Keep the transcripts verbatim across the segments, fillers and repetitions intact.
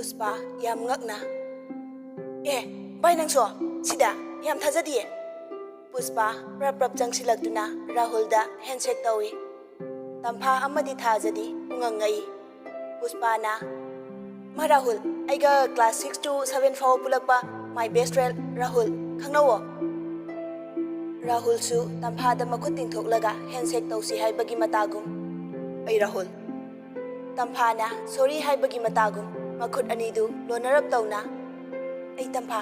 ꯄꯨꯁꯄꯥ, ꯌꯥꯝ ꯉꯛꯅ, "ꯑꯦ, ꯚꯥꯏ, ꯅꯪꯁꯨ ꯁꯤꯗ? ꯌꯥꯝ ꯊꯥꯖꯗꯤꯌꯦ!" ꯄꯨꯁꯄꯥ ꯄ꯭ꯔꯞ ꯄ꯭ꯔꯞ ꯆꯪꯁꯤꯜꯂꯛꯇꯨꯅ ꯔꯥꯍꯨꯜꯗ ꯍꯦꯟꯁꯦꯛ ꯇꯧꯏ꯫ ꯇꯝꯐꯥ ꯑꯃꯗꯤ ꯊꯥꯖꯗꯤ ꯄꯨꯡꯉꯪ ꯉꯛꯏ꯫ ꯄꯨꯁꯄꯥꯅ, "ꯃꯥ ꯔꯥꯍꯨꯜ, ꯑꯩꯒ class six to seven ꯐꯥꯎꯕ ꯄꯨꯜꯂꯛꯄ my best friend ꯔꯥꯍꯨꯜ, ꯈꯪꯅꯧꯋꯣ?" ꯔꯥꯍꯨꯜꯁꯨ ꯇꯝꯐꯥꯗ ꯃꯈꯨꯠ ꯇꯤꯡꯊꯣꯛꯂꯒ ꯍꯦꯟꯁꯦꯛ ꯇꯧꯁꯤ ꯍꯥꯏꯕꯒꯤ ꯃꯇꯥꯒꯨꯝ, "ꯑꯩ ꯔꯥꯍꯨꯜ?" ꯇꯝꯐꯥꯅ sorry ꯍꯥꯏꯕꯒꯤ ꯃꯇꯥꯒꯨꯝ ꯃꯈꯨꯠ ꯑꯅꯤꯗꯨ ꯂꯣꯟꯅꯔꯞ ꯇꯧꯅ, "ꯑꯩ ꯇꯝꯐꯥ꯫"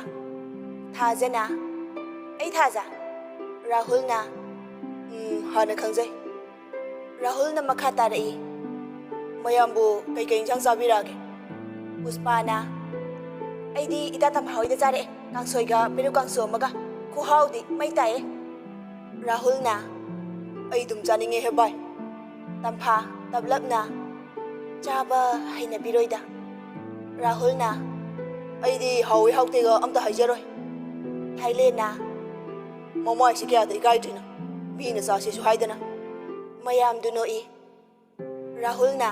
ꯊꯥꯖꯅ, "ꯑꯩ ꯊꯥꯖ꯫" ꯔꯥꯍꯨꯜꯅ, "ꯎꯝ, ꯍꯥꯟꯅ ꯈꯪꯖꯩ꯫" ꯔꯥꯍꯨꯜꯅ ꯃꯈꯥ ꯇꯥꯔꯛꯏ, "ꯃꯌꯥꯝꯕꯨ ꯀꯩꯀꯩ ꯏꯟꯁꯥꯡ ꯆꯥꯕꯤꯔꯛꯑꯒꯦ?" ꯄꯨꯁꯄꯥꯅ, "ꯑꯩꯗꯤ ꯏꯇꯥ ꯇꯝꯐꯥ ꯍꯣꯏꯗ ꯆꯥꯔꯛꯑꯦ, ꯀꯥꯡꯁꯣꯏꯒ ꯄꯦꯔꯨꯛ ꯀꯥꯡꯁꯨ ꯑꯃꯒ꯫ ꯈꯨꯍꯥꯎꯗꯤ ꯃꯩ ꯇꯥꯏꯌꯦ꯫" ꯔꯥꯍꯨꯜꯅ, "ꯑꯩ ꯑꯗꯨꯝ ꯆꯥꯅꯤꯡꯉꯦꯍꯦ ꯚꯥꯏ꯫" ꯇꯝꯐꯥ ꯇꯞꯂꯞꯅ, "ꯆꯥꯕ ꯍꯩꯅꯕꯤꯔꯣꯏꯗ꯫" ꯔꯥꯍꯨꯜꯅ, "ꯑꯩꯗꯤ ꯍꯥꯎꯏ ꯍꯥꯎꯇꯦꯒ ꯑꯝꯇ ꯍꯥꯏꯖꯔꯣꯏ꯫" ꯊꯥꯏꯂꯦꯟꯅ, "ꯃꯃꯥꯏꯁꯤ ꯀꯌꯥꯗ ꯏꯀꯥꯏꯗ꯭ꯔꯤꯅꯣ, ꯃꯤꯅ ꯆꯥꯁꯤꯁꯨ ꯍꯥꯏꯗꯅ꯫" ꯃꯌꯥꯝꯗꯨ ꯅꯣꯛꯏ꯫ ꯔꯥꯍꯨꯜꯅ,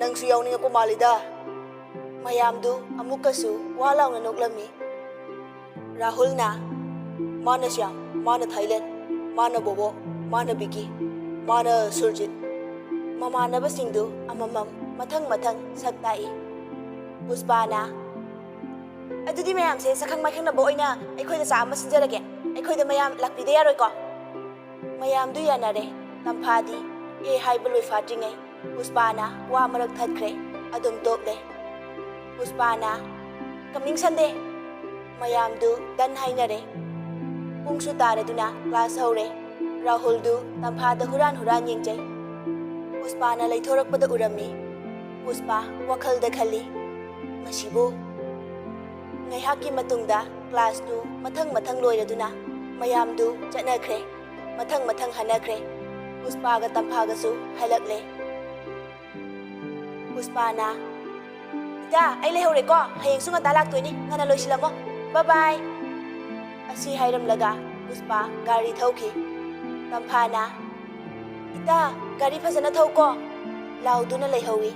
"ꯅꯪꯁꯨ ꯌꯥꯎꯅꯤꯡꯉꯛꯄ ꯃꯥꯜꯂꯤꯗ꯫" ꯃꯌꯥꯝꯗꯨ ꯑꯃꯨꯛꯀꯁꯨ ꯋꯥ ꯂꯥꯎꯅ ꯅꯣꯛꯂꯝꯃꯤ꯫ ꯔꯥꯍꯨꯜꯅ, "ꯃꯥꯅ ꯁ꯭ꯌꯥꯝ, ꯃꯥꯅ ꯊꯥꯏꯂꯦꯟ, ꯃꯥꯅ ꯕꯣꯕꯣ, ꯃꯥꯅ ꯕꯤꯀꯤ, ꯃꯥꯅ ꯁꯨꯔꯖꯤꯠ꯫" ꯃꯃꯥꯟꯅꯕꯁꯤꯡꯗꯨ ꯑꯃꯃꯝ ꯃꯊꯪ ꯃꯊꯪ ꯁꯛ ꯇꯥꯛꯏ꯫ ꯄꯨꯁꯄꯥꯅ, "ꯑꯗꯨꯗꯤ ꯃꯌꯥꯝꯁꯦ ꯁꯛꯈꯪ ꯃꯥꯏꯈꯪꯅꯕ ꯑꯣꯏꯅ ꯑꯩꯈꯣꯏꯗ ꯆꯥꯛ ꯑꯃ ꯁꯤꯟꯖꯔꯒꯦ꯫ ꯑꯩꯈꯣꯏꯗ ꯃꯌꯥꯝ ꯂꯥꯛꯄꯤꯗ ꯌꯥꯔꯣꯏꯀꯣ?" ꯃꯌꯥꯝꯗꯨ ꯌꯥꯅꯔꯦ꯫ ꯇꯝꯐꯥꯗꯤ ꯑꯦ ꯍꯥꯏꯕ ꯂꯣꯏꯐꯥꯠꯇ꯭ꯔꯤꯉꯩ ꯄꯨꯁꯄꯥꯅ ꯋꯥ ꯃꯔꯛ ꯊꯠꯈ꯭ꯔꯦ꯫ ꯑꯗꯨꯝ ꯇꯣꯛꯂꯦ꯫ ꯄꯨꯁꯄꯥꯅ, "Coming Sunday!" ꯃꯌꯥꯝꯗꯨ done ꯍꯥꯏꯅꯔꯦ꯫ ꯄꯨꯡꯁꯨ ꯇꯥꯔꯗꯨꯅ class ꯍꯧꯔꯦ꯫ ꯔꯥꯍꯨꯜꯗꯨ ꯇꯝꯐꯥꯗ ꯍꯨꯔꯥꯟ ꯍꯨꯔꯥꯟ ꯌꯦꯡꯖꯩ꯫ ꯄꯨꯁꯄꯥꯅ ꯂꯩꯊꯣꯔꯛꯄꯗ ꯎꯔꯝꯃꯤ꯫ ꯄꯨꯁꯄꯥ ꯋꯥꯈꯜꯗ ꯈꯜꯂꯤ, "ꯃꯁꯤꯕꯨ?" ꯉꯥꯏꯍꯥꯛꯀꯤ ꯃꯇꯨꯡꯗ class ꯇꯨ ꯃꯊꯪ ꯃꯊꯪ ꯂꯣꯏꯔꯗꯨꯅ ꯃꯌꯥꯝꯗꯨ ꯆꯠꯅꯈ꯭ꯔꯦ꯫ ꯃꯊꯪ ꯃꯊꯪ ꯍꯟꯅꯈ꯭ꯔꯦ꯫ ꯄꯨꯁꯄꯥꯒ ꯇꯝꯐꯥꯒꯁꯨ ꯍꯜꯂꯛꯂꯦ꯫ ꯄꯨꯁꯄꯥꯅ, "ꯏꯇꯥ, ꯑꯩ ꯂꯩꯍꯧꯔꯦꯀꯣ, ꯍꯌꯦꯡꯁꯨ ꯉꯟꯇꯥ ꯂꯥꯛꯇꯣꯏꯅꯤ, ꯉꯟꯅ ꯂꯣꯏꯁꯤꯜꯂꯝꯃꯣ, bye bye!" ꯑꯁꯤ ꯍꯥꯏꯔꯝꯂꯒ ꯄꯨꯁꯄꯥ ꯒꯥꯔꯤ ꯊꯧꯈꯤ꯫ ꯇꯝꯐꯥꯅ, "ꯏꯇꯥ, ꯒꯥꯔꯤ ꯐꯖꯅ ꯊꯧꯀꯣ!" ꯂꯥꯎꯗꯨꯅ ꯂꯩꯍꯧꯏ꯫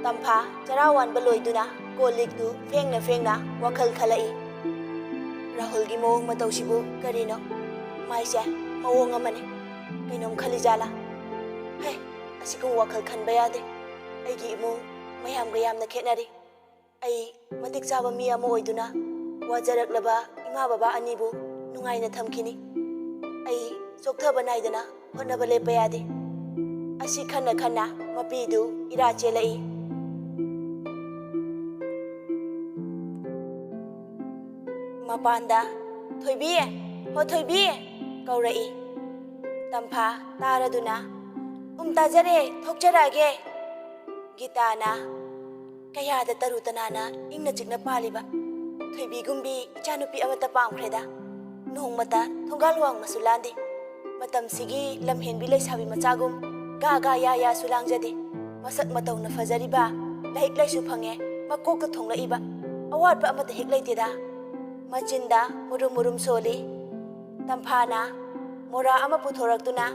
ꯇꯝꯐꯥ ꯆꯔꯥ ꯋꯥꯟꯕ ꯂꯣꯏꯗꯨꯅ ꯀꯣꯜ ꯂꯤꯛꯇꯨ ꯐꯦꯡꯅ ꯐꯦꯡꯅ ꯋꯥꯈꯜ ꯈꯜꯂꯛꯏ꯫ "ꯔꯥꯍꯨꯜꯒꯤ ꯃꯑꯣꯡ ꯃꯇꯧꯁꯤꯕꯨ ꯀꯔꯤꯅꯣ? ꯃꯥꯏꯁꯦ ꯃꯑꯣꯡ ꯑꯃꯅꯤ꯫ ꯀꯩꯅꯣꯝ ꯈꯜꯂꯤꯖꯥꯠꯂꯥ? ꯍꯦ, ꯑꯁꯤꯒꯨꯝ ꯋꯥꯈꯜ ꯈꯟꯕ ꯌꯥꯗꯦ꯫ ꯑꯩꯒꯤ ꯏꯃꯨꯡ ꯃꯌꯥꯝꯒ ꯌꯥꯝꯅ ꯈꯦꯠꯅꯔꯤ꯫ ꯑꯩ ꯃꯇꯤꯛ ꯆꯥꯕ ꯃꯤ ꯑꯃ ꯑꯣꯏꯗꯨꯅ ꯋꯥꯖꯔꯛꯂꯕ ꯏꯃꯥ ꯕꯕꯥ ꯑꯅꯤꯕꯨ ꯅꯨꯡꯉꯥꯏꯅ ꯊꯝꯈꯤꯅꯤ꯫ ꯑꯩ ꯆꯣꯛꯊꯕ ꯅꯥꯏꯗꯅ ꯍꯣꯠꯅꯕ ꯂꯦꯞꯄ ꯌꯥꯗꯦ"꯫ ꯑꯁꯤ ꯈꯟꯅ ꯈꯟꯅ ꯃꯄꯤꯗꯨ ꯏꯔꯥ ꯆꯦꯜꯂꯛꯏ꯫ ꯃꯄꯥꯟꯗ, "ꯊꯣꯏꯕꯤ! ꯍꯣ ꯊꯣꯏꯕꯤ!" ꯀꯧꯔꯛꯏ꯫ ꯇꯝꯐꯥ ꯇꯥꯔꯗꯨꯅ, "ꯎꯝ, ꯇꯥꯖꯔꯦ, ꯊꯣꯛꯆꯔꯛꯑꯒꯦ"꯫ ꯒꯤꯇꯥꯅ, "ꯀꯌꯥꯗ ꯇꯔꯨ ꯇꯅꯥꯟꯅ ꯏꯪꯅ ꯆꯤꯛꯅ ꯄꯥꯜꯂꯤꯕ ꯊꯣꯏꯕꯤꯒꯨꯝꯕꯤ ꯏꯆꯥꯅꯨꯄꯤ ꯑꯃꯠꯇ ꯄꯥꯝꯈ꯭ꯔꯦꯗ꯫ ꯅꯣꯡꯃꯇ ꯊꯣꯡꯒꯥꯜ ꯋꯥꯡꯃꯁꯨ ꯂꯥꯟꯗꯦ꯫ ꯃꯇꯝꯁꯤꯒꯤ ꯂꯝꯍꯦꯟꯕꯤ ꯂꯩꯁꯥꯕꯤ ꯃꯆꯥꯒꯨꯝ ꯒꯥ ꯒꯥ ꯌꯥ ꯌꯥꯁꯨ ꯂꯥꯡꯖꯗꯦ꯫ ꯃꯁꯛ ꯃꯇꯧꯅ ꯐꯖꯔꯤꯕ, ꯂꯥꯏꯔꯤꯛ ꯂꯥꯏꯁꯨ ꯐꯪꯉꯦ, ꯃꯀꯣꯛꯇ ꯊꯣꯡꯂꯛꯏꯕ, ꯑꯋꯥꯠꯄ ꯑꯃꯠꯇ ꯍꯦꯛ ꯂꯩꯇꯦꯗ"꯫ ꯃꯆꯤꯟꯗ ꯃꯨꯔꯨꯝ ꯃꯨꯔꯨꯝ ꯁꯣꯜꯂꯤ꯫ ꯇꯝꯐꯥꯅ ꯃꯣꯔꯥ ꯑꯃ ꯄꯨꯊꯣꯔꯛꯇꯨꯅ,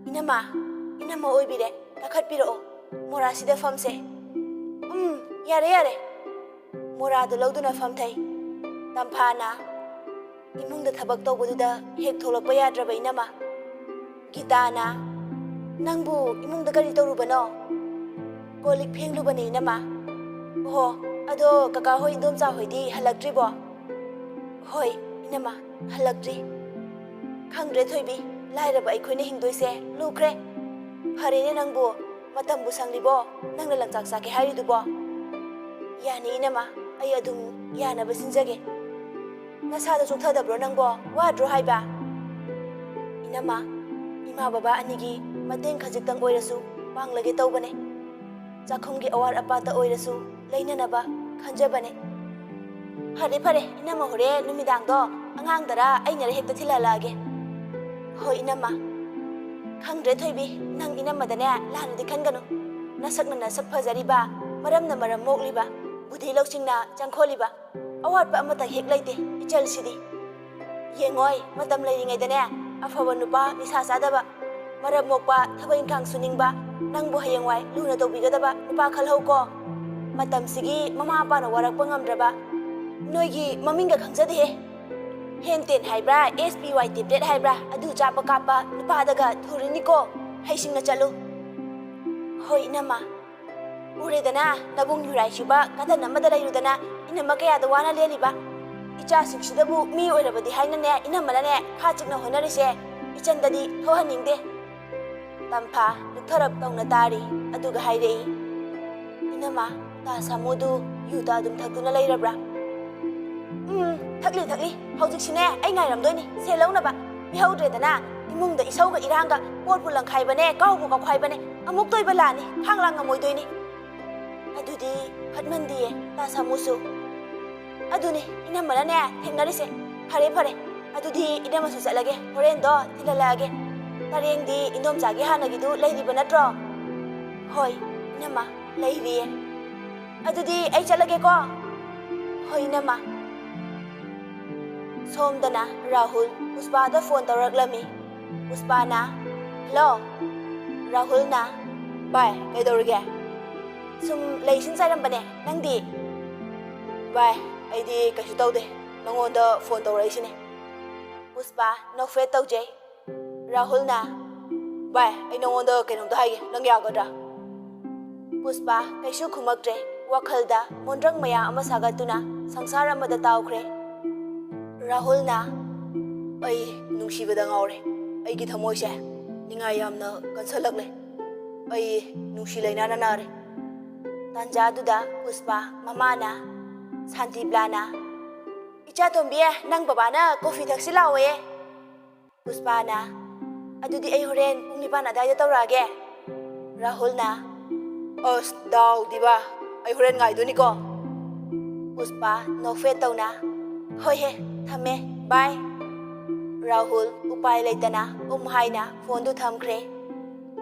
"ꯏꯅꯝꯃ, ꯏꯅꯝꯃ ꯑꯣꯏꯕꯤꯔꯦ, ꯀꯥꯈꯠꯄꯤꯔꯛꯑꯣ, ꯃꯣꯔꯥꯁꯤꯗ ꯐꯝꯁꯦ"꯫ "ꯎꯝ, ꯌꯥꯔꯦ, ꯌꯥꯔꯦ"꯫ ꯃꯣꯔꯥꯗꯨ ꯂꯧꯗꯨꯅ ꯐꯝꯊꯩ꯫ ꯇꯝꯐꯥꯅ, "ꯏꯃꯨꯡꯗ ꯊꯕꯛ ꯇꯧꯕꯗꯨꯗ ꯍꯦꯛ ꯊꯣꯛꯂꯛꯄ ꯌꯥꯗ꯭ꯔꯕ ꯏꯅꯝꯃ"꯫ ꯒꯤꯇꯥꯅ, "ꯅꯪꯕꯨ ꯏꯃꯨꯡꯗ ꯀꯔꯤ ꯇꯧꯔꯨꯕꯅꯣ?" "ꯀꯣꯜ ꯂꯤꯛ ꯐꯦꯡꯂꯨꯕꯅꯦ ꯏꯅꯝꯃ"꯫ "ꯑꯣꯍꯣ, ꯑꯗꯣ ꯀꯀꯥ ꯍꯣꯏ ꯏꯟꯗꯣꯝꯆꯥ ꯍꯣꯏꯗꯤ ꯍꯜꯂꯛꯇ꯭ꯔꯤꯕꯣ?" "ꯍꯣꯏ ꯏꯅꯝꯃ, ꯍꯜꯂꯛꯇ꯭ꯔꯤ"꯫ "ꯈꯪꯗ꯭ꯔꯦ ꯊꯣꯏꯕꯤ, ꯂꯥꯏꯔꯕ ꯑꯩꯈꯣꯏꯅ ꯍꯤꯡꯗꯣꯏꯁꯦ ꯂꯨꯈ꯭ꯔꯦ꯫ ꯐꯔꯦꯅꯦ ꯅꯪꯕꯨ, ꯃꯇꯝꯕꯨ ꯁꯪꯂꯤꯕꯣ ꯅꯪꯅ ꯂꯪꯆꯥꯛ ꯆꯥꯛꯀꯦ ꯍꯥꯏꯔꯤꯗꯨꯕꯣ?" "ꯌꯥꯅꯤ ꯏꯅꯝꯃ, ꯑꯩ ꯑꯗꯨꯝ ꯌꯥꯅꯕ ꯁꯤꯟꯖꯒꯦ"꯫ "ꯅꯁꯥꯗꯣ ꯆꯣꯛꯊꯗꯕ꯭ꯔꯣ ꯅꯪꯕꯣ? ꯋꯥꯗ꯭ꯔꯣ ꯍꯥꯏꯕ?" "ꯏꯅꯝꯃ, ꯏꯃꯥ ꯕꯕꯥ ꯑꯅꯤꯒꯤ ꯃꯇꯦꯡ ꯈꯖꯤꯛꯇꯪ ꯑꯣꯏꯔꯁꯨ ꯄꯥꯡꯂꯒꯦ ꯇꯧꯕꯅꯦ꯫ ꯆꯥꯛꯈꯨꯝꯒꯤ ꯑꯋꯥꯠ ꯑꯄꯥꯇ ꯑꯣꯏꯔꯁꯨ ꯂꯩꯅꯅꯕ ꯈꯟꯖꯕꯅꯦ"꯫ "ꯐꯔꯦ, ꯐꯔꯦ, ꯏꯅꯝꯃ ꯍꯣꯔꯦꯟ ꯅꯨꯃꯤꯗꯥꯡꯗꯣ ꯑꯉꯥꯡꯗꯔ ꯑꯩꯅꯔ ꯍꯦꯛꯇ ꯊꯤꯜꯍꯜꯂꯛꯑꯒꯦ"꯫ "ꯍꯣꯏ, ꯏꯅꯝꯃ꯫ ꯈꯪꯗ꯭ꯔꯦ, ꯊꯣꯏꯕꯤ, ꯅꯪ ꯏꯅꯝꯃꯗꯅꯦ ꯂꯥꯟꯅꯗꯤ ꯈꯟꯒꯅꯨ꯫ ꯅꯁꯛꯅ ꯅꯁꯛ ꯐꯖꯔꯤꯕ, ꯃꯔꯝꯅ ꯃꯔꯝ ꯃꯣꯛꯂꯤꯕ, ꯕꯨꯙꯤ ꯂꯧꯁꯤꯡꯅ ꯆꯪꯈꯣꯜꯂꯤꯕ, ꯑꯋꯥꯠꯄ ꯑꯃꯠꯇ ꯍꯦꯛ ꯂꯩꯇꯦ ꯏꯆꯜꯁꯤꯗꯤ꯫ ꯌꯦꯡꯉꯣꯏ, ꯃꯇꯝ ꯂꯩꯔꯤꯉꯩꯗꯅꯦ ꯑꯐꯕ ꯅꯨꯄꯥ, ꯅꯤꯁꯥ ꯆꯥꯗꯕ, ꯃꯔꯝ ꯃꯣꯛꯄ, ꯊꯕꯛ ꯏꯪꯈꯥꯡ ꯁꯨꯅꯤꯡꯕ, ꯅꯪꯕꯨ ꯍꯌꯦꯡꯋꯥꯏ ꯂꯨꯅ ꯇꯧꯕꯤꯒꯗꯕ ꯅꯨꯄꯥ ꯈꯜꯍꯧꯀꯣ꯫ ꯃꯇꯝꯁꯤꯒꯤ ꯃꯃꯥ ꯃꯄꯥꯅ ꯋꯥꯔꯛꯄ ꯉꯝꯗ꯭ꯔꯕ ꯅꯣꯏꯒꯤ ꯃꯃꯤꯡꯒ ꯈꯪꯖꯗꯦꯍꯦ꯫ ꯍꯦꯟ ꯇꯦꯟ ꯍꯥꯏꯕ꯭ꯔꯥ, ꯑꯦꯁ ꯄꯤ ꯋꯥꯏ ꯇꯦꯕ꯭ꯂꯦꯠ ꯍꯥꯏꯕ꯭ꯔꯥ, ꯑꯗꯨ ꯆꯥꯕ ꯀꯥꯞꯄ ꯅꯨꯄꯥꯗꯒ ꯊꯨꯔꯅꯤꯀꯣ꯫ ꯍꯩꯁꯤꯡꯅ ꯆꯠꯂꯨ꯫ ꯍꯣꯏ ꯏꯅꯝꯃ꯫ ꯎꯔꯦꯗꯅ, ꯅꯕꯨꯡ ꯌꯨꯔꯥꯏ ꯁꯨꯕ ꯀꯇꯟ ꯑꯃꯗ ꯂꯩꯔꯨꯗꯅ ꯏꯅꯝꯃ ꯀꯌꯥꯗ ꯋꯥꯅ ꯂꯦꯜꯂꯤꯕ꯫ ꯏꯆꯥꯁꯤꯡꯁꯤꯗꯕꯨ ꯃꯤ ꯑꯣꯏꯔꯕꯗꯤ ꯍꯥꯏꯅꯅꯦ ꯏꯅꯝꯃꯅꯅꯦ ꯈꯥ ꯆꯤꯛꯅ ꯍꯣꯠꯅꯔꯤꯁꯦ꯫ ꯏꯆꯟꯗꯗꯤ ꯊꯣꯛꯍꯟꯅꯤꯡꯗꯦ꯫ ꯇꯝꯐꯥ ꯂꯨꯞꯊꯔꯞ ꯇꯧꯅ ꯇꯥꯔꯤ꯫ ꯑꯗꯨꯒ ꯍꯥꯏꯔꯛꯏ, "ꯏꯅꯝꯃ, ꯇꯥ ꯁꯥꯃꯨꯗꯨ ꯌꯨꯗ ꯑꯗꯨꯝ ꯊꯛꯇꯨꯅ ꯂꯩꯔꯕ꯭ꯔꯥ?" "ꯎꯝ, ꯊꯛꯂꯤ, ꯊꯛꯂꯤ꯫ ꯍꯧꯖꯤꯛꯁꯨꯅꯦ ꯑꯩ ꯉꯥꯏꯔꯝꯗꯣꯏꯅꯤ ꯁꯦꯜ ꯂꯧꯅꯕ꯫ ꯄꯤꯍꯧꯗ꯭ꯔꯦꯗꯅ, ꯏꯃꯨꯡꯗ ꯏꯁꯧꯒ ꯏꯔꯥꯡꯒ, ꯄꯣꯠꯄꯨ ꯂꯪꯈꯥꯏꯕꯅꯦ, ꯀꯥꯎꯕꯨ ꯀꯥꯎꯈꯥꯏꯕꯅꯦ꯫ ꯑꯃꯨꯛꯇ ꯑꯣꯏꯕ ꯂꯥꯟꯅꯤ, ꯈꯥꯡ ꯂꯥꯡ ꯉꯝꯃꯣꯏꯗꯣꯏꯅꯤ꯫ ꯑꯗꯨꯗꯤ ꯐꯠꯃꯟꯗꯤꯌꯦ, ꯇꯥ ꯁꯥꯃꯨꯁꯨ꯫" "ꯑꯗꯨꯅꯤ ꯏꯅꯝꯃꯅꯅꯦ ꯊꯦꯡꯅꯔꯤꯁꯦ꯫ ꯐꯔꯦ, ꯐꯔꯦ꯫ ꯑꯗꯨꯗꯤ ꯏꯅꯝꯃꯁꯨ ꯆꯠꯂꯒꯦ, ꯍꯣꯔꯦꯟꯗꯣ ꯊꯤꯜꯍꯜꯂꯛꯑꯒꯦ꯫ ꯄꯔꯦꯡꯗꯤ ꯏꯟꯗꯣꯝꯆꯥꯒꯤ ꯍꯥꯟꯅꯒꯤꯗꯨ ꯂꯩꯔꯤꯕ ꯅꯠꯇ꯭ꯔꯣ?" "ꯍꯣꯏ, ꯏꯅꯝꯃ, ꯂꯩꯔꯤꯌꯦ꯫ ꯑꯗꯨꯗꯤ ꯑꯩ ꯆꯠꯂꯒꯦꯀꯣ꯫" "ꯍꯣꯏ, ꯏꯅꯝꯃ꯫" ꯁꯣꯝꯗꯅ ꯔꯥꯍꯨꯜ ꯄꯨꯁꯄꯥꯗ ꯐꯣꯟ ꯇꯧꯔꯛꯂꯝꯃꯤ꯫ ꯄꯨꯁꯄꯥꯅ, "ꯍꯜꯂꯣ꯫" ꯔꯥꯍꯨꯜꯅ, "ꯚꯥꯏ, ꯀꯩꯗꯧꯔꯤꯒꯦ?" "ꯁꯨꯝ ꯂꯩ ꯁꯨꯝ ꯆꯥꯏꯔꯝꯕꯅꯦ꯫ ꯅꯪꯗꯤ?" "ꯚꯥꯏ, ꯑꯩꯗꯤ ꯀꯩꯁꯨ ꯇꯧꯗꯦ꯫ ꯅꯪꯉꯣꯟꯗ ꯐꯣꯟ ꯇꯧꯔꯛꯏꯁꯤꯅꯦ꯫" ꯄꯨꯁꯄꯥ ꯅꯣꯛꯐꯦꯠ ꯇꯧꯖꯩ꯫ ꯔꯥꯍꯨꯜꯅ, "ꯚꯥꯏ, ꯑꯩ ꯅꯉꯣꯟꯗ ꯀꯩꯅꯣꯝꯇ ꯍꯥꯏꯒꯦ, ꯅꯪ ꯌꯥꯒꯗ꯭ꯔꯥ?" ꯄꯨꯁꯄꯥ ꯀꯩꯁꯨ ꯈꯨꯝꯃꯛꯇ꯭ꯔꯦ꯫ ꯋꯥꯈꯜꯗ ꯃꯣꯟꯗ꯭ꯔꯪ ꯃꯌꯥꯝ ꯑꯃ ꯁꯥꯒꯠꯇꯨꯅ ꯁꯪꯁꯥꯔ ꯑꯃꯗ ꯇꯥꯎꯈ꯭ꯔꯦ꯫ ꯔꯥꯍꯨꯜꯅ, "ꯑꯩ ꯅꯨꯡꯁꯤꯕꯗ ꯉꯥꯎꯔꯦ꯫ ꯑꯩꯒꯤ ꯊꯃꯣꯏꯁꯦ ꯅꯤꯡꯉꯥꯏ ꯌꯥꯝꯅ ꯀꯟꯁꯜꯂꯛꯂꯦ꯫ ꯑꯩ ꯅꯨꯡꯁꯤ ꯂꯥꯏꯅꯥꯅ ꯅꯥꯔꯦ꯫" ꯇꯥꯟꯖꯥꯗꯨꯗ ꯄꯨꯁꯄꯥ ꯃꯃꯥꯅ, ꯁꯥꯟꯇꯤꯕ꯭ꯂꯥꯅ, "ꯏꯆꯥ ꯇꯣꯝꯕꯤ, ꯅꯪ ꯕꯕꯥꯅ ꯀꯣꯐꯤ ꯊꯛꯁꯤ ꯂꯥꯛꯑꯣꯌꯦ꯫" ꯄꯨꯁꯄꯥꯅ, "ꯑꯗꯨꯗꯤ ꯑꯩ ꯍꯣꯔꯦꯟ ꯄꯨꯡ ꯅꯤꯄꯥꯟ ꯑꯗꯥꯏꯗ ꯇꯧꯔꯛꯑꯒꯦ꯫" ꯔꯥꯍꯨꯜꯅ, "ꯑꯁ, ꯗꯥꯎꯗꯤꯕ, ꯑꯩ ꯍꯣꯔꯦꯟ ꯉꯥꯏꯗꯣꯏꯅꯤꯀꯣ꯫" ꯄꯨꯁꯄꯥ ꯅꯣꯛꯐꯦꯠ ꯇꯧꯅ, "ꯍꯣꯏꯍꯦ, ꯊꯝꯃꯦ, ꯕꯥꯏ꯫" ꯔꯥꯍꯨꯜ ꯎꯄꯥꯏ ꯂꯩꯇꯅ ꯎꯝ ꯍꯥꯏꯅ ꯐꯣꯟꯗꯨ ꯊꯝꯈ꯭ꯔꯦ꯫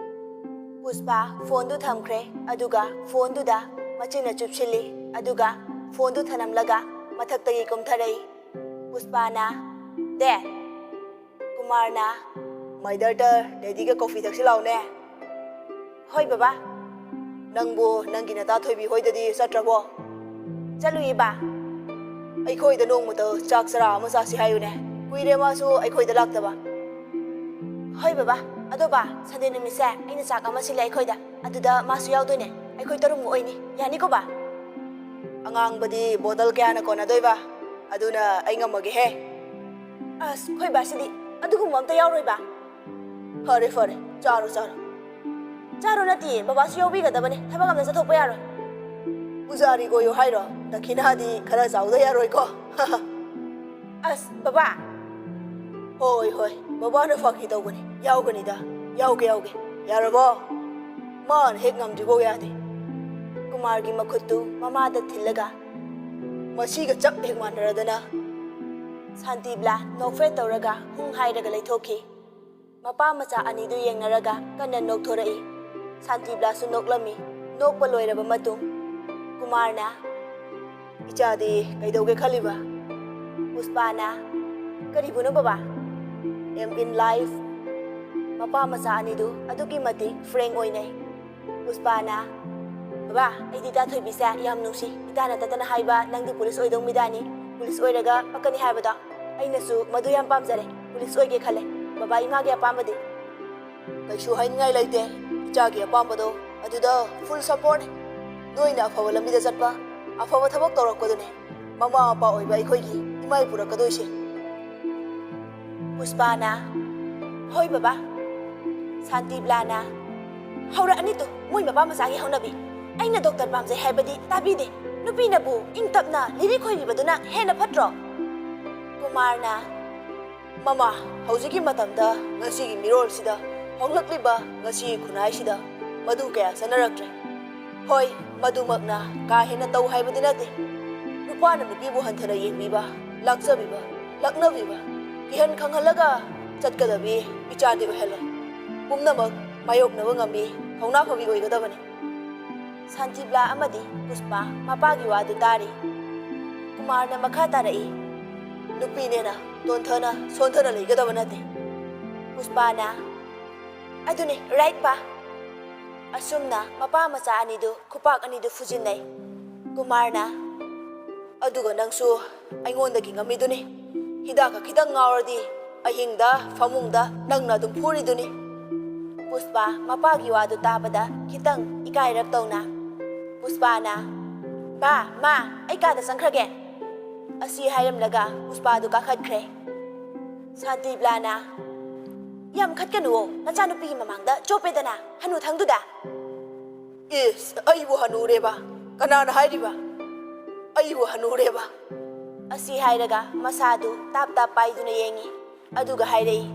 ꯄꯨꯁꯄꯥ ꯐꯣꯟꯗꯨ ꯊꯝꯈ꯭ꯔꯦ, ꯑꯗꯨꯒ ꯐꯣꯟꯗꯨꯗ ꯃꯆꯤꯟꯅ ꯆꯨꯞꯁꯤꯜꯂꯤ, ꯑꯗꯨꯒ ꯐꯣꯟꯗꯨ ꯊꯅꯝꯂꯒ ꯃꯊꯛꯇꯒꯤ ꯀꯨꯝꯊꯔꯛꯏ꯫ ꯄꯨꯁꯄꯥꯅ, "ꯗꯦ꯫" ꯀꯨꯃꯥꯔꯅ, "My daughter, ꯗꯦꯗꯤꯒ ꯀꯣꯐꯤ ꯊꯛꯁꯤ ꯂꯥꯎꯅꯦ꯫" ꯍꯣꯏ ꯕꯕꯥ꯫ ꯅꯪꯕꯨ ꯅꯪꯒꯤ ꯅꯇꯥ ꯊꯣꯏꯕꯤ ꯍꯣꯏꯗꯗꯤ ꯆꯠꯇ꯭ꯔꯕꯣ? ꯆꯠꯂꯨꯏ ꯕꯥ꯫ ꯑꯩꯈꯣꯏꯗ ꯅꯣꯡꯃꯇ ꯆꯥꯛ ꯆꯔꯥ ꯑꯃ ꯆꯥꯁꯤ ꯍꯥꯏꯌꯨꯅꯦ꯫ ꯀꯨꯏꯔꯦ ꯃꯥꯁꯨ ꯑꯩꯈꯣꯏꯗ ꯂꯥꯛꯇꯕ꯫ ꯍꯣꯏ ꯕꯕꯥ꯫ ꯑꯗꯣ ꯕꯥ, ꯁꯟꯗꯦ ꯅꯨꯃꯤꯠꯁꯦ ꯑꯩꯅ ꯆꯥꯛ ꯑꯃ ꯁꯤꯜꯂꯦ ꯑꯩꯈꯣꯏꯗ꯫ ꯑꯗꯨꯗ ꯃꯥꯁꯨ ꯌꯥꯎꯗꯣꯏꯅꯦ꯫ ꯑꯩꯈꯣꯏ ꯇꯔꯨꯛꯃꯨꯛ ꯑꯣꯏꯅꯤ꯫ ꯌꯥꯅꯤꯀꯣ ꯕꯥ? ꯑꯉꯥꯡꯕꯗꯤ ꯕꯣꯇꯜ ꯀꯌꯥꯅ ꯀꯣꯟꯅꯗꯣꯏꯕ? ꯑꯗꯨꯅ ꯑꯩ ꯉꯝꯃꯒꯦꯍꯦ꯫ ꯑꯁ, ꯑꯩꯈꯣꯏ ꯕꯥꯁꯤꯗꯤ ꯑꯗꯨꯒꯨꯝꯕ ꯑꯝꯇ ꯌꯥꯎꯔꯣꯏ ꯕꯥ꯫ ꯐꯔꯦ, ꯐꯔꯦ, ꯆꯥꯔꯣ, ꯆꯥꯔꯣ꯫ ꯆꯥꯔꯣ ꯅꯠꯇꯤꯌꯦ, ꯕꯕꯥꯁꯨ ꯌꯥꯎꯕꯤꯒꯗꯕꯅꯦ, ꯊꯕꯛ ꯑꯝꯇ ꯆꯠꯊꯣꯛꯄ ꯌꯥꯔꯣꯏ꯫ ꯄꯨꯖꯥꯔꯤ ꯀꯣꯏꯌꯣ ꯍꯥꯏꯔꯣ? ꯗꯈꯤꯅꯥꯗꯤ ꯈꯔ ꯆꯥꯎꯗ ꯌꯥꯔꯣꯏꯀꯣ꯫ ꯑꯁ, ꯕꯕꯥ꯫ ꯍꯣꯏ, ꯍꯣꯏ, ꯕꯕꯥꯅ ꯐꯥꯒꯤ ꯇꯧꯕꯅꯤ, ꯌꯥꯎꯒꯅꯤꯗ, ꯌꯥꯎꯒꯦ, ꯌꯥꯎꯒꯦ꯫ ꯌꯥꯔꯕꯣ? ꯃꯥꯅ ꯍꯦꯛ ꯉꯝꯗ꯭ꯔꯤꯕꯧ ꯌꯥꯗꯦ꯫ ꯀꯨꯃꯥꯔꯒꯤ ꯃꯈꯨꯠꯇꯨ ꯃꯃꯥꯗ ꯊꯤꯜꯂꯒ ꯃꯁꯤꯒ ꯆꯞ ꯍꯦꯛ ꯃꯥꯟꯅꯔꯗꯅ꯫ ꯁꯥꯟꯇꯤꯕꯂꯥ ꯅꯣꯛꯐꯦꯠ ꯇꯧꯔꯒ ꯍꯨꯡ ꯍꯥꯏꯔꯒ ꯂꯩꯊꯣꯛꯈꯤ꯫ ꯃꯄꯥ ꯃꯆꯥ ꯑꯅꯤꯗꯨ ꯌꯦꯡꯅꯔꯒ ꯀꯟꯅ ꯅꯣꯛꯊꯣꯔꯛꯏ꯫ ꯁꯥꯟꯇꯤꯕꯂꯥꯁꯨ ꯅꯣꯛꯂꯝꯃꯤ꯫ ꯅꯣꯛꯄ ꯂꯣꯏꯔꯕ ꯃꯇꯨꯡ ꯀꯨꯃꯥꯔꯅ, "ꯏꯆꯥꯗꯤ ꯀꯩꯗꯧꯒꯦ ꯈꯜꯂꯤꯕ?" ꯄꯨꯁꯄꯥꯅ, "ꯀꯔꯤꯕꯨꯅꯣ ꯕꯕꯥ?" "Aim in life꯫ ꯃꯄꯥ ꯃꯆꯥ ꯑꯅꯤꯗꯨ ꯑꯗꯨꯛꯀꯤ ꯃꯇꯤꯛ frank ꯑꯣꯏꯅꯩ꯫" ꯄꯨꯁꯄꯥꯅ, "ꯕꯕꯥ, ꯑꯩꯗꯤ ꯏꯇꯥ ꯊꯣꯏꯕꯤꯁꯦ ꯌꯥꯝ ꯅꯨꯡꯁꯤ꯫ ꯏꯇꯥꯅ ꯇꯠꯇꯅ ꯍꯥꯏꯕ ꯅꯪꯗꯤ ꯄꯨꯂꯤꯁ ꯑꯣꯏꯗꯧ ꯃꯤꯗꯥꯅꯤ, ꯄꯨꯂꯤꯁ ꯑꯣꯏꯔꯒ ꯄꯛꯀꯅꯤ ꯍꯥꯏꯕꯗꯣ꯫ ꯑꯩꯅꯁꯨ ꯃꯗꯨ ꯌꯥꯝ ꯄꯥꯝꯖꯔꯦ, ꯄꯨꯂꯤꯁ ꯑꯣꯏꯒꯦ ꯈꯜꯂꯦ꯫ ꯕꯕꯥ ꯏꯃꯥꯒꯤ ꯑꯄꯥꯝꯕꯗꯤ?" "ꯀꯩꯁꯨ ꯍꯥꯏꯅꯤꯡꯉꯥꯏ ꯂꯩꯇꯦ꯫ ꯏꯆꯥꯒꯤ ꯑꯄꯥꯝꯕꯗꯣ ꯑꯗꯨꯗ full supportꯅꯤ꯫ ꯅꯣꯏꯅ ꯑꯐꯕ ꯂꯝꯕꯤꯗ ꯆꯠꯄ, ꯑꯐꯕ ꯊꯕꯛ ꯇꯧꯔꯛꯄꯗꯨꯅꯦ ꯃꯃꯥ ꯃꯄꯥ ꯑꯣꯏꯕ ꯑꯩꯈꯣꯏꯒꯤ ꯏꯃꯥꯏ ꯄꯨꯔꯛꯀꯗꯣꯏꯁꯦ꯫" ꯄꯨꯁꯄꯥꯅ, "ꯍꯣꯏ ꯕꯕꯥ꯫" ꯁꯥꯟꯇꯤꯕꯂꯥꯅ, "ꯍꯧꯔꯛꯑꯅꯤ ꯇꯨ, ꯃꯣꯏ ꯃꯄꯥ ꯃꯆꯥꯒꯤ ꯍꯧꯅꯕꯤ꯫ ꯑꯩꯅ ꯗꯣꯛꯇꯔ ꯄꯥꯝꯖꯩ ꯍꯥꯏꯕꯗꯤ ꯇꯥꯕꯤꯗꯦ꯫ ꯅꯨꯄꯤꯅꯕꯨ ꯏꯪ ꯇꯞꯅ ꯂꯤꯔꯤ ꯈꯣꯏꯔꯤꯕꯗꯨꯅ ꯍꯦꯟꯅ ꯐꯠꯇ꯭ꯔꯣ?" ꯀꯨꯃꯥꯔꯅ, "ꯃꯃꯥ, ꯍꯧꯖꯤꯛꯀꯤ ꯃꯇꯝꯗ ꯉꯁꯤꯒꯤ ꯃꯤꯔꯣꯜꯁꯤꯗ ꯍꯣꯡꯂꯛꯂꯤꯕ ꯉꯁꯤꯒꯤ ꯈꯨꯟꯅꯥꯏꯁꯤꯗ ꯃꯗꯨ ꯀꯌꯥ ꯆꯠꯅꯔꯛꯇ꯭ꯔꯦ꯫ ꯍꯣꯏ, ꯃꯗꯨꯃꯛꯅ ꯀꯥ ꯍꯦꯟꯅ ꯇꯧ ꯍꯥꯏꯕꯗꯤ ꯅꯠꯇꯦ꯫ ꯅꯨꯄꯥꯅ ꯅꯨꯄꯤꯕꯨ ꯍꯟꯊꯅ ꯌꯦꯡꯕꯤꯕ, ꯂꯥꯛꯆꯕꯤꯕ, ꯂꯛꯅꯕꯤꯕ, ꯀꯤꯍꯟ ꯈꯪꯍꯜꯂꯒ ꯆꯠꯀꯗꯕꯤ ꯏꯆꯥꯗꯤ ꯑꯣꯏꯍꯜꯂꯣꯏ꯫ ꯄꯨꯝꯅꯃꯛ ꯃꯥꯌꯣꯛꯅꯕ ꯉꯝꯃꯤ, ꯊꯧꯅꯥ ꯐꯕꯤ ꯑꯣꯏꯒꯗꯕꯅꯤ꯫" ꯁꯥꯟꯇꯤꯕꯂꯥ ꯑꯃꯗꯤ ꯄꯨꯁꯄꯥ ꯃꯄꯥꯒꯤ ꯋꯥꯗꯨ ꯇꯥꯔꯤ꯫ ꯀꯨꯃꯥꯔꯅ ꯃꯈꯥ ꯇꯥꯔꯛꯏ, "ꯅꯨꯄꯤꯅꯦꯅ ꯇꯣꯟꯊꯅ ꯁꯣꯟꯊꯅ ꯂꯩꯒꯗꯕ ꯅꯠꯇꯦ꯫" ꯄꯨꯁꯄꯥꯅ, "ꯑꯗꯨꯅꯦ, right ꯕꯥ꯫" ꯑꯁꯨꯝꯅ ꯃꯄꯥ ꯃꯆꯥ ꯑꯅꯤꯗꯨ ꯈꯨꯄꯥꯛ ꯑꯅꯤꯗꯨ ꯐꯨꯖꯤꯟꯅꯩ꯫ ꯀꯨꯃꯥꯔꯅ, "ꯑꯗꯨꯒ ꯅꯪꯁꯨ ꯑꯩꯉꯣꯟꯗꯒꯤ ꯉꯝꯃꯤꯗꯨꯅꯤ꯫ ꯍꯤꯗꯥꯛꯀ ꯈꯤꯇꯪ ꯉꯥꯎꯔꯗꯤ ꯑꯍꯤꯡꯗ ꯐꯃꯨꯡꯗ ꯅꯪꯅ ꯑꯗꯨꯝ ꯐꯨꯔꯤꯗꯨꯅꯤ꯫" ꯄꯨꯁꯄꯥ ꯃꯄꯥꯒꯤ ꯋꯥꯗꯨ ꯇꯥꯕꯗ ꯈꯤꯇꯪ ꯏꯀꯥꯏꯔꯞ ꯇꯧꯅ ꯄꯨꯁꯄꯥꯅ, "ꯕꯥ, ꯃꯥ, ꯑꯩ ꯀꯥꯗ ꯆꯪꯈ꯭ꯔꯒꯦ꯫" ꯑꯁꯤ ꯍꯥꯏꯔꯝꯂꯒ ꯄꯨꯁꯄꯥꯗꯨ ꯀꯥꯈꯠꯈ꯭ꯔꯦ꯫ ꯁꯥꯟꯇꯤꯕ꯭ꯂꯥꯅ, "ꯌꯥꯝ ꯈꯠꯀꯅꯨꯋꯣ, ꯅꯆꯥꯅꯨꯄꯤꯒꯤ ꯃꯃꯥꯡꯗ ꯆꯣꯞꯄꯦꯗꯅ, ꯍꯅꯨꯊꯪꯗꯨꯗ꯫" "ꯏꯁ, ꯑꯩꯕꯨ ꯍꯅꯨꯔꯦꯕ? ꯀꯅꯥꯅ ꯍꯥꯏꯔꯤꯕ? ꯑꯩꯕꯨ ꯍꯅꯨꯔꯦꯕ?" ꯑꯁꯤ ꯍꯥꯏꯔꯒ ꯃꯁꯥꯗꯨ ꯇꯥꯞ ꯇꯥꯞ ꯄꯥꯏꯗꯨꯅ ꯌꯦꯡꯉꯤ꯫ ꯑꯗꯨꯒ ꯍꯥꯏꯔꯛꯏ,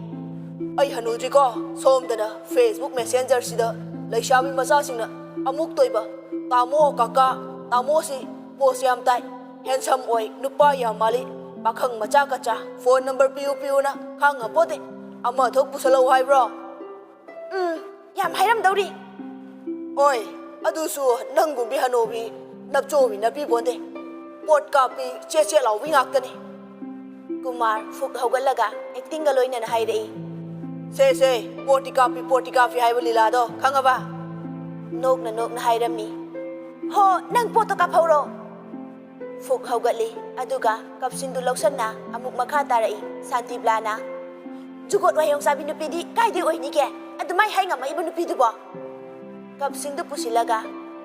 "ꯑꯩ ꯍꯅꯨꯗ꯭ꯔꯤꯀꯣ, ꯁꯣꯝꯗꯅ Facebook Messenger-ꯁꯤꯗ ꯂꯩꯁꯥꯕꯤ ꯃꯆꯥꯁꯤꯡꯅ ꯑꯃꯨꯛ ꯇꯣꯏꯕ, 'ꯇꯥꯃꯣ, ꯀꯀꯥ, ꯇꯥꯃꯣꯁꯤ ꯄꯣꯁ ꯌꯥꯝ ꯇꯥꯏ, handsome ꯑꯣꯏ, ꯅꯨꯄꯥ ꯌꯥꯝ ꯃꯥꯜꯂꯤ, ꯄꯥꯈꯪ ꯃꯆꯥ ꯀꯆꯥ, phone number ꯄꯤꯌꯨ ꯄꯤꯌꯨꯅ ꯈꯥꯡ ꯉꯝꯄꯣꯠꯇꯦ, ꯑꯃ ꯊꯣꯛ ꯄꯨꯁꯜꯂꯛꯎ ꯍꯥꯏꯕ꯭ꯔꯣ?" ꯎꯝ, ꯌꯥꯝ ꯍꯥꯏꯔꯝꯗꯧꯔꯤ꯫ ꯑꯣꯏ, ꯑꯗꯨꯁꯨ ꯅꯪꯒꯨꯝꯕꯤ ꯍꯅꯨꯕꯤ ꯅꯞꯆꯣꯕꯤ ꯅꯞꯄꯤ ꯄꯣꯟꯗꯦ꯫ ꯄꯣꯠ ꯀꯥꯞꯄꯤ, ꯆꯦꯠ ꯆꯦꯠ ꯂꯥꯎꯕꯤ ꯉꯥꯛꯇꯅꯤ꯫ ꯀꯨꯃꯥꯔ ꯐꯨꯛ ꯍꯧꯒꯠꯂꯒ acting-ꯒ ꯂꯣꯏꯅꯅ ꯍꯥꯏꯔꯛꯏ, "ꯁꯦ, ꯁꯦ, ꯄꯣꯠꯇꯤ ꯀꯥꯞꯄꯤ, ꯄꯣꯠꯇꯤ ꯀꯥꯞꯄꯤ ꯍꯥꯏꯕ ꯂꯤꯂꯥꯗꯣ ꯈꯪꯉꯕ?" ꯅꯣꯛꯅ ꯅꯣꯛꯅ ꯍꯥꯏꯔꯝꯃꯤ, "ꯍꯣ, ꯅꯪ ꯄꯣꯠꯇꯣ ꯀꯥꯞꯍꯧꯔꯣ꯫" ꯐꯨꯛ ꯍꯧꯒꯠꯂꯤ, ꯑꯗꯨꯒ ꯀꯞꯁꯤꯟꯗꯨ ꯂꯧꯁꯟꯅ ꯑꯃꯨꯛ ꯃꯈꯥ ꯇꯥꯔꯛꯏ ꯁꯥꯟꯇꯤꯕ꯭ꯂꯥꯅ, "ꯖꯨꯒꯣꯠ ꯋꯥꯌꯣꯡ ꯆꯥꯕꯤ ꯅꯨꯄꯤꯗꯤ ꯀꯥꯏꯗꯩ ꯑꯣꯏꯅꯤꯒꯦ? ꯑꯗꯨꯃꯥꯏ ꯍꯥꯏ ꯉꯝꯃꯛꯏꯕ ꯅꯨꯄꯤꯗꯨꯕꯣ?" ꯀꯞꯁꯤꯡꯗꯨ ꯄꯨꯁꯤꯜꯂꯒ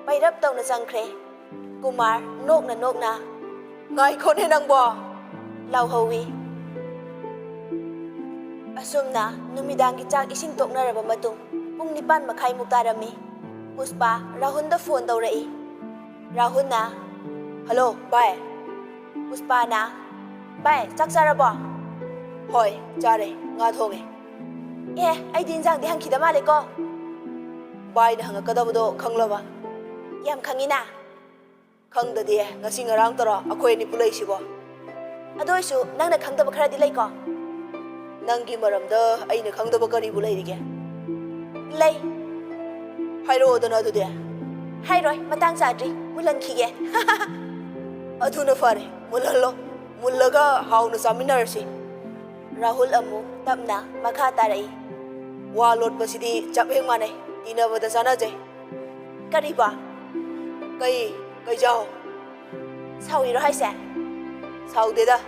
ꯄꯩꯔꯞ ꯇꯧꯅ ꯆꯪꯈ꯭ꯔꯦ꯫ ꯀꯨꯃꯥꯔ ꯅꯣꯛꯅ ꯅꯣꯛꯅ, "ꯉꯥꯏꯈꯣꯅꯦ ꯅꯪꯕꯣ!" ꯂꯥꯎꯍꯧꯋꯤ꯫ ꯑꯁꯨꯝꯅ ꯅꯨꯃꯤꯗꯥꯡꯒꯤ ꯆꯥꯛ ꯏꯁꯤꯡ ꯇꯣꯛꯅꯔꯕ ꯃꯇꯨꯡ ꯄꯨꯡ ꯅꯤꯄꯥꯟ ꯃꯈꯥꯏꯃꯨꯛ ꯇꯥꯔꯝꯃꯤ꯫ ꯄꯨꯁꯄꯥ ꯔꯥꯍꯨꯜꯗ phone ꯇꯧꯔꯛꯏ꯫ ꯔꯥꯍꯨꯜꯅ, "ꯍꯜꯂꯣ ꯚꯥꯏ꯫" ꯄꯨꯁꯄꯥꯅ, "ꯚꯥꯏ, ꯆꯥꯛ ꯆꯥꯔꯕꯣ?" "ꯍꯣꯏ, ꯆꯥꯔꯦ꯫ ꯉꯥ ꯊꯣꯡꯉꯦ꯫" "ꯑꯦ, ꯑꯩꯗꯤ ꯏꯟꯖꯥꯡꯗꯤ ꯍꯪꯈꯤꯗ ꯃꯥꯜꯂꯦꯀꯣ?" "ꯚꯥꯏꯅ ꯍꯪꯉꯛꯀꯗꯕꯗꯣ ꯈꯪꯂꯕ?" "ꯌꯥꯝ ꯈꯪꯉꯤꯅ꯫" "ꯈꯪꯗꯗꯤ ꯉꯁꯤ ꯉꯔꯥꯡ ꯇꯧꯔꯣ ꯑꯩꯈꯣꯏ ꯑꯅꯤ ꯄꯨꯜꯂꯛꯏꯁꯤꯕꯣ?" "ꯑꯗꯨ ꯑꯣꯏꯁꯨ ꯅꯪꯅ ꯈꯪꯗꯕ ꯈꯔꯗꯤ ꯂꯩꯀꯣ?" "ꯅꯪꯒꯤ ꯃꯔꯝꯗ ꯑꯩꯅ ꯈꯪꯗꯕ ꯀꯔꯤꯕꯨ ꯂꯩꯔꯤꯒꯦ?" "ꯂꯩ꯫" "ꯍꯥꯏꯔꯛꯑꯣꯗꯅ ꯑꯗꯨꯗꯤ꯫" "ꯍꯥꯏꯔꯣꯏ, ꯃꯇꯥꯡ ꯆꯥꯗ꯭ꯔꯤ, ꯃꯨꯜꯍꯟꯈꯤꯒꯦ꯫" "ꯑꯗꯨꯅ ꯐꯔꯦ, ꯃꯨꯜꯍꯜꯂꯣ꯫ ꯃꯨꯜꯂꯒ ꯍꯥꯎꯅ ꯆꯥꯃꯤꯟꯅꯔꯁꯤ꯫" ꯔꯥꯍꯨꯜ ꯑꯃꯨꯛ ꯇꯞꯅ ꯃꯈꯥ ꯇꯥꯔꯛꯏ꯫ "ꯋꯥ ꯂꯣꯠꯄꯁꯤꯗꯤ ꯆꯞ ꯍꯦꯛ ꯃꯥꯟꯅꯩ꯫ ꯇꯤꯟꯅꯕꯗ ꯆꯥꯟꯅꯖꯩ꯫ ꯀꯔꯤꯕ? ꯀꯩ? ꯀꯩꯖꯥꯎ? ꯁꯥꯎꯔꯤꯔꯣ ꯍꯥꯏꯁꯦ? ꯁꯥꯎꯗꯦꯗ꯫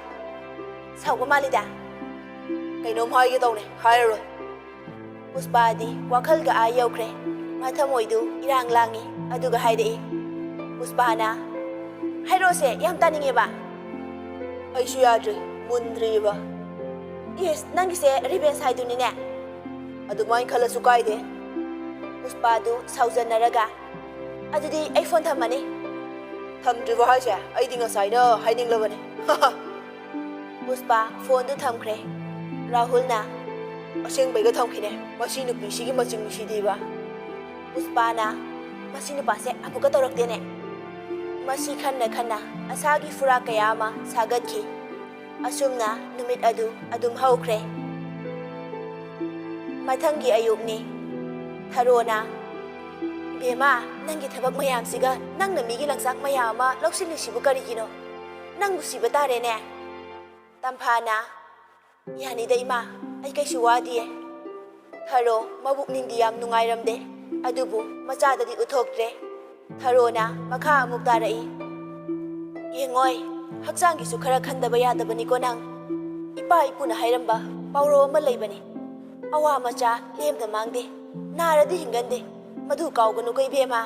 ꯁꯥꯎꯕ ꯃꯥꯜꯂꯤꯗ꯫ ꯀꯩꯅꯣꯝ ꯍꯥꯏꯒꯦ ꯇꯧꯅꯦ, ꯍꯥꯏꯔꯔꯣꯏ꯫ ꯄꯨꯁꯄꯥꯗꯤ ꯋꯥꯈꯜꯒ ꯑꯥ ꯌꯧꯈ꯭ꯔꯦ꯫ ꯃꯊꯃꯣꯏꯗꯨ ꯏꯔꯥꯡ ꯂꯥꯡꯉꯤ꯫ ꯑꯗꯨꯒ ꯍꯥꯏꯔꯛꯏ꯫ ꯄꯨꯁꯄꯥꯅ, "ꯍꯥꯏꯔꯛꯑꯣꯁꯦ, ꯌꯥꯝ ꯇꯥꯅꯤꯡꯉꯦꯕ꯫" ꯑꯩꯁꯨ ꯌꯥꯗ꯭ꯔꯤ, ꯃꯨꯟꯗ꯭ꯔꯤꯕ꯫ ꯏꯁ, ꯅꯪꯒꯤꯁꯦ revenge ꯍꯥꯏꯗꯨꯅꯤꯅꯦ꯫ ꯑꯗꯨꯃꯥꯏꯅ ꯈꯜꯂꯁꯨ ꯀꯥꯏꯗꯦ꯫ ꯄꯨꯁꯄꯥꯗꯨ ꯁꯥꯎꯖꯟꯅꯔꯒ, "ꯑꯗꯨꯗꯤ ꯑꯩ ꯐꯣꯟ ꯊꯝꯃꯅꯤ꯫" "ꯊꯝꯗ꯭ꯔꯤꯕꯣ ꯍꯥꯏꯁꯦ? ꯑꯩꯗꯤ ꯉꯁꯥꯏꯅ ꯍꯥꯏꯅꯤꯡꯂꯕꯅꯤ꯫" ꯄꯨꯁꯄꯥ ꯐꯣꯟꯗꯨ ꯊꯝꯈ꯭ꯔꯦ꯫ ꯔꯥꯍꯨꯜꯅ, "ꯑꯁꯦꯡꯕꯩꯒ ꯊꯝꯈꯤꯅꯦ꯫ ꯃꯁꯤ ꯅꯨꯄꯤꯁꯤꯒꯤ ꯃꯆꯤꯡꯁꯤꯗꯤꯕ꯫" ꯄꯨꯁꯄꯥꯅ, "ꯃꯁꯤ ꯅꯨꯄꯥꯁꯦ ꯑꯃꯨꯛꯀ ꯇꯧꯔꯛꯇꯦꯅꯦ꯫" ꯃꯁꯤ ꯈꯟꯅ ꯈꯟꯅ ꯑꯁꯥꯒꯤ ꯐꯨꯔꯥ ꯀꯌꯥ ꯑꯃ ꯁꯥꯒꯠꯈꯤ꯫ ꯑꯁꯨꯝꯅ ꯅꯨꯃꯤꯠ ꯑꯗꯨ ꯑꯗꯨꯝ ꯍꯧꯈ꯭ꯔꯦ꯫ ꯃꯊꯪꯒꯤ ꯑꯌꯨꯛꯅꯤ꯫ ꯊꯔꯣꯅ, "ꯕꯦꯝꯃ, ꯅꯪꯒꯤ ꯊꯕꯛ ꯃꯌꯥꯝꯁꯤꯒ ꯅꯪꯅ ꯃꯤꯒꯤ ꯂꯪꯆꯥꯛ ꯃꯌꯥꯝ ꯑꯃ ꯂꯧꯁꯤꯜꯂꯤꯁꯤꯕꯨ ꯀꯔꯤꯒꯤꯅꯣ? ꯅꯪꯕꯨ ꯁꯤꯕ ꯇꯥꯔꯦꯅꯦ꯫" ꯇꯝꯐꯥꯅ, "ꯌꯥꯅꯤꯗ ꯏꯃꯥ, ꯑꯩ ꯀꯩꯁꯨ ꯋꯥꯗꯤꯌꯦ꯫" ꯊꯔꯣ ꯃꯕꯨꯛꯅꯤꯡꯗꯤ ꯌꯥꯝ ꯅꯨꯡꯉꯥꯏꯔꯝꯗꯦ, ꯑꯗꯨꯕꯨ ꯃꯆꯥꯗꯗꯤ ꯎꯠꯊꯣꯛꯇ꯭ꯔꯦ꯫ ꯊꯔꯣꯅ ꯃꯈꯥ ꯑꯃꯨꯛ ꯇꯥꯔꯛꯏ, "ꯌꯦꯡꯉꯣꯏ, ꯍꯛꯆꯥꯡꯒꯤꯁꯨ ꯈꯔ ꯈꯟꯗꯕ ꯌꯥꯗꯕꯅꯤꯀꯣ ꯅꯪ꯫ ꯏꯄꯥ ꯏꯄꯨꯅ ꯍꯥꯏꯔꯝꯕ ꯄꯥꯎꯔꯧ ꯑꯃ ꯂꯩꯕꯅꯤ, 'ꯑꯋꯥ ꯃꯆꯥ ꯂꯦꯝꯅ ꯃꯥꯡꯗꯦ, ꯅꯥꯔꯗꯤ ꯍꯤꯡꯒꯟꯗꯦ꯫ ꯃꯗꯨ ꯀꯥꯎꯒꯅꯨꯀꯣ ꯏꯕꯦꯝꯃ꯫"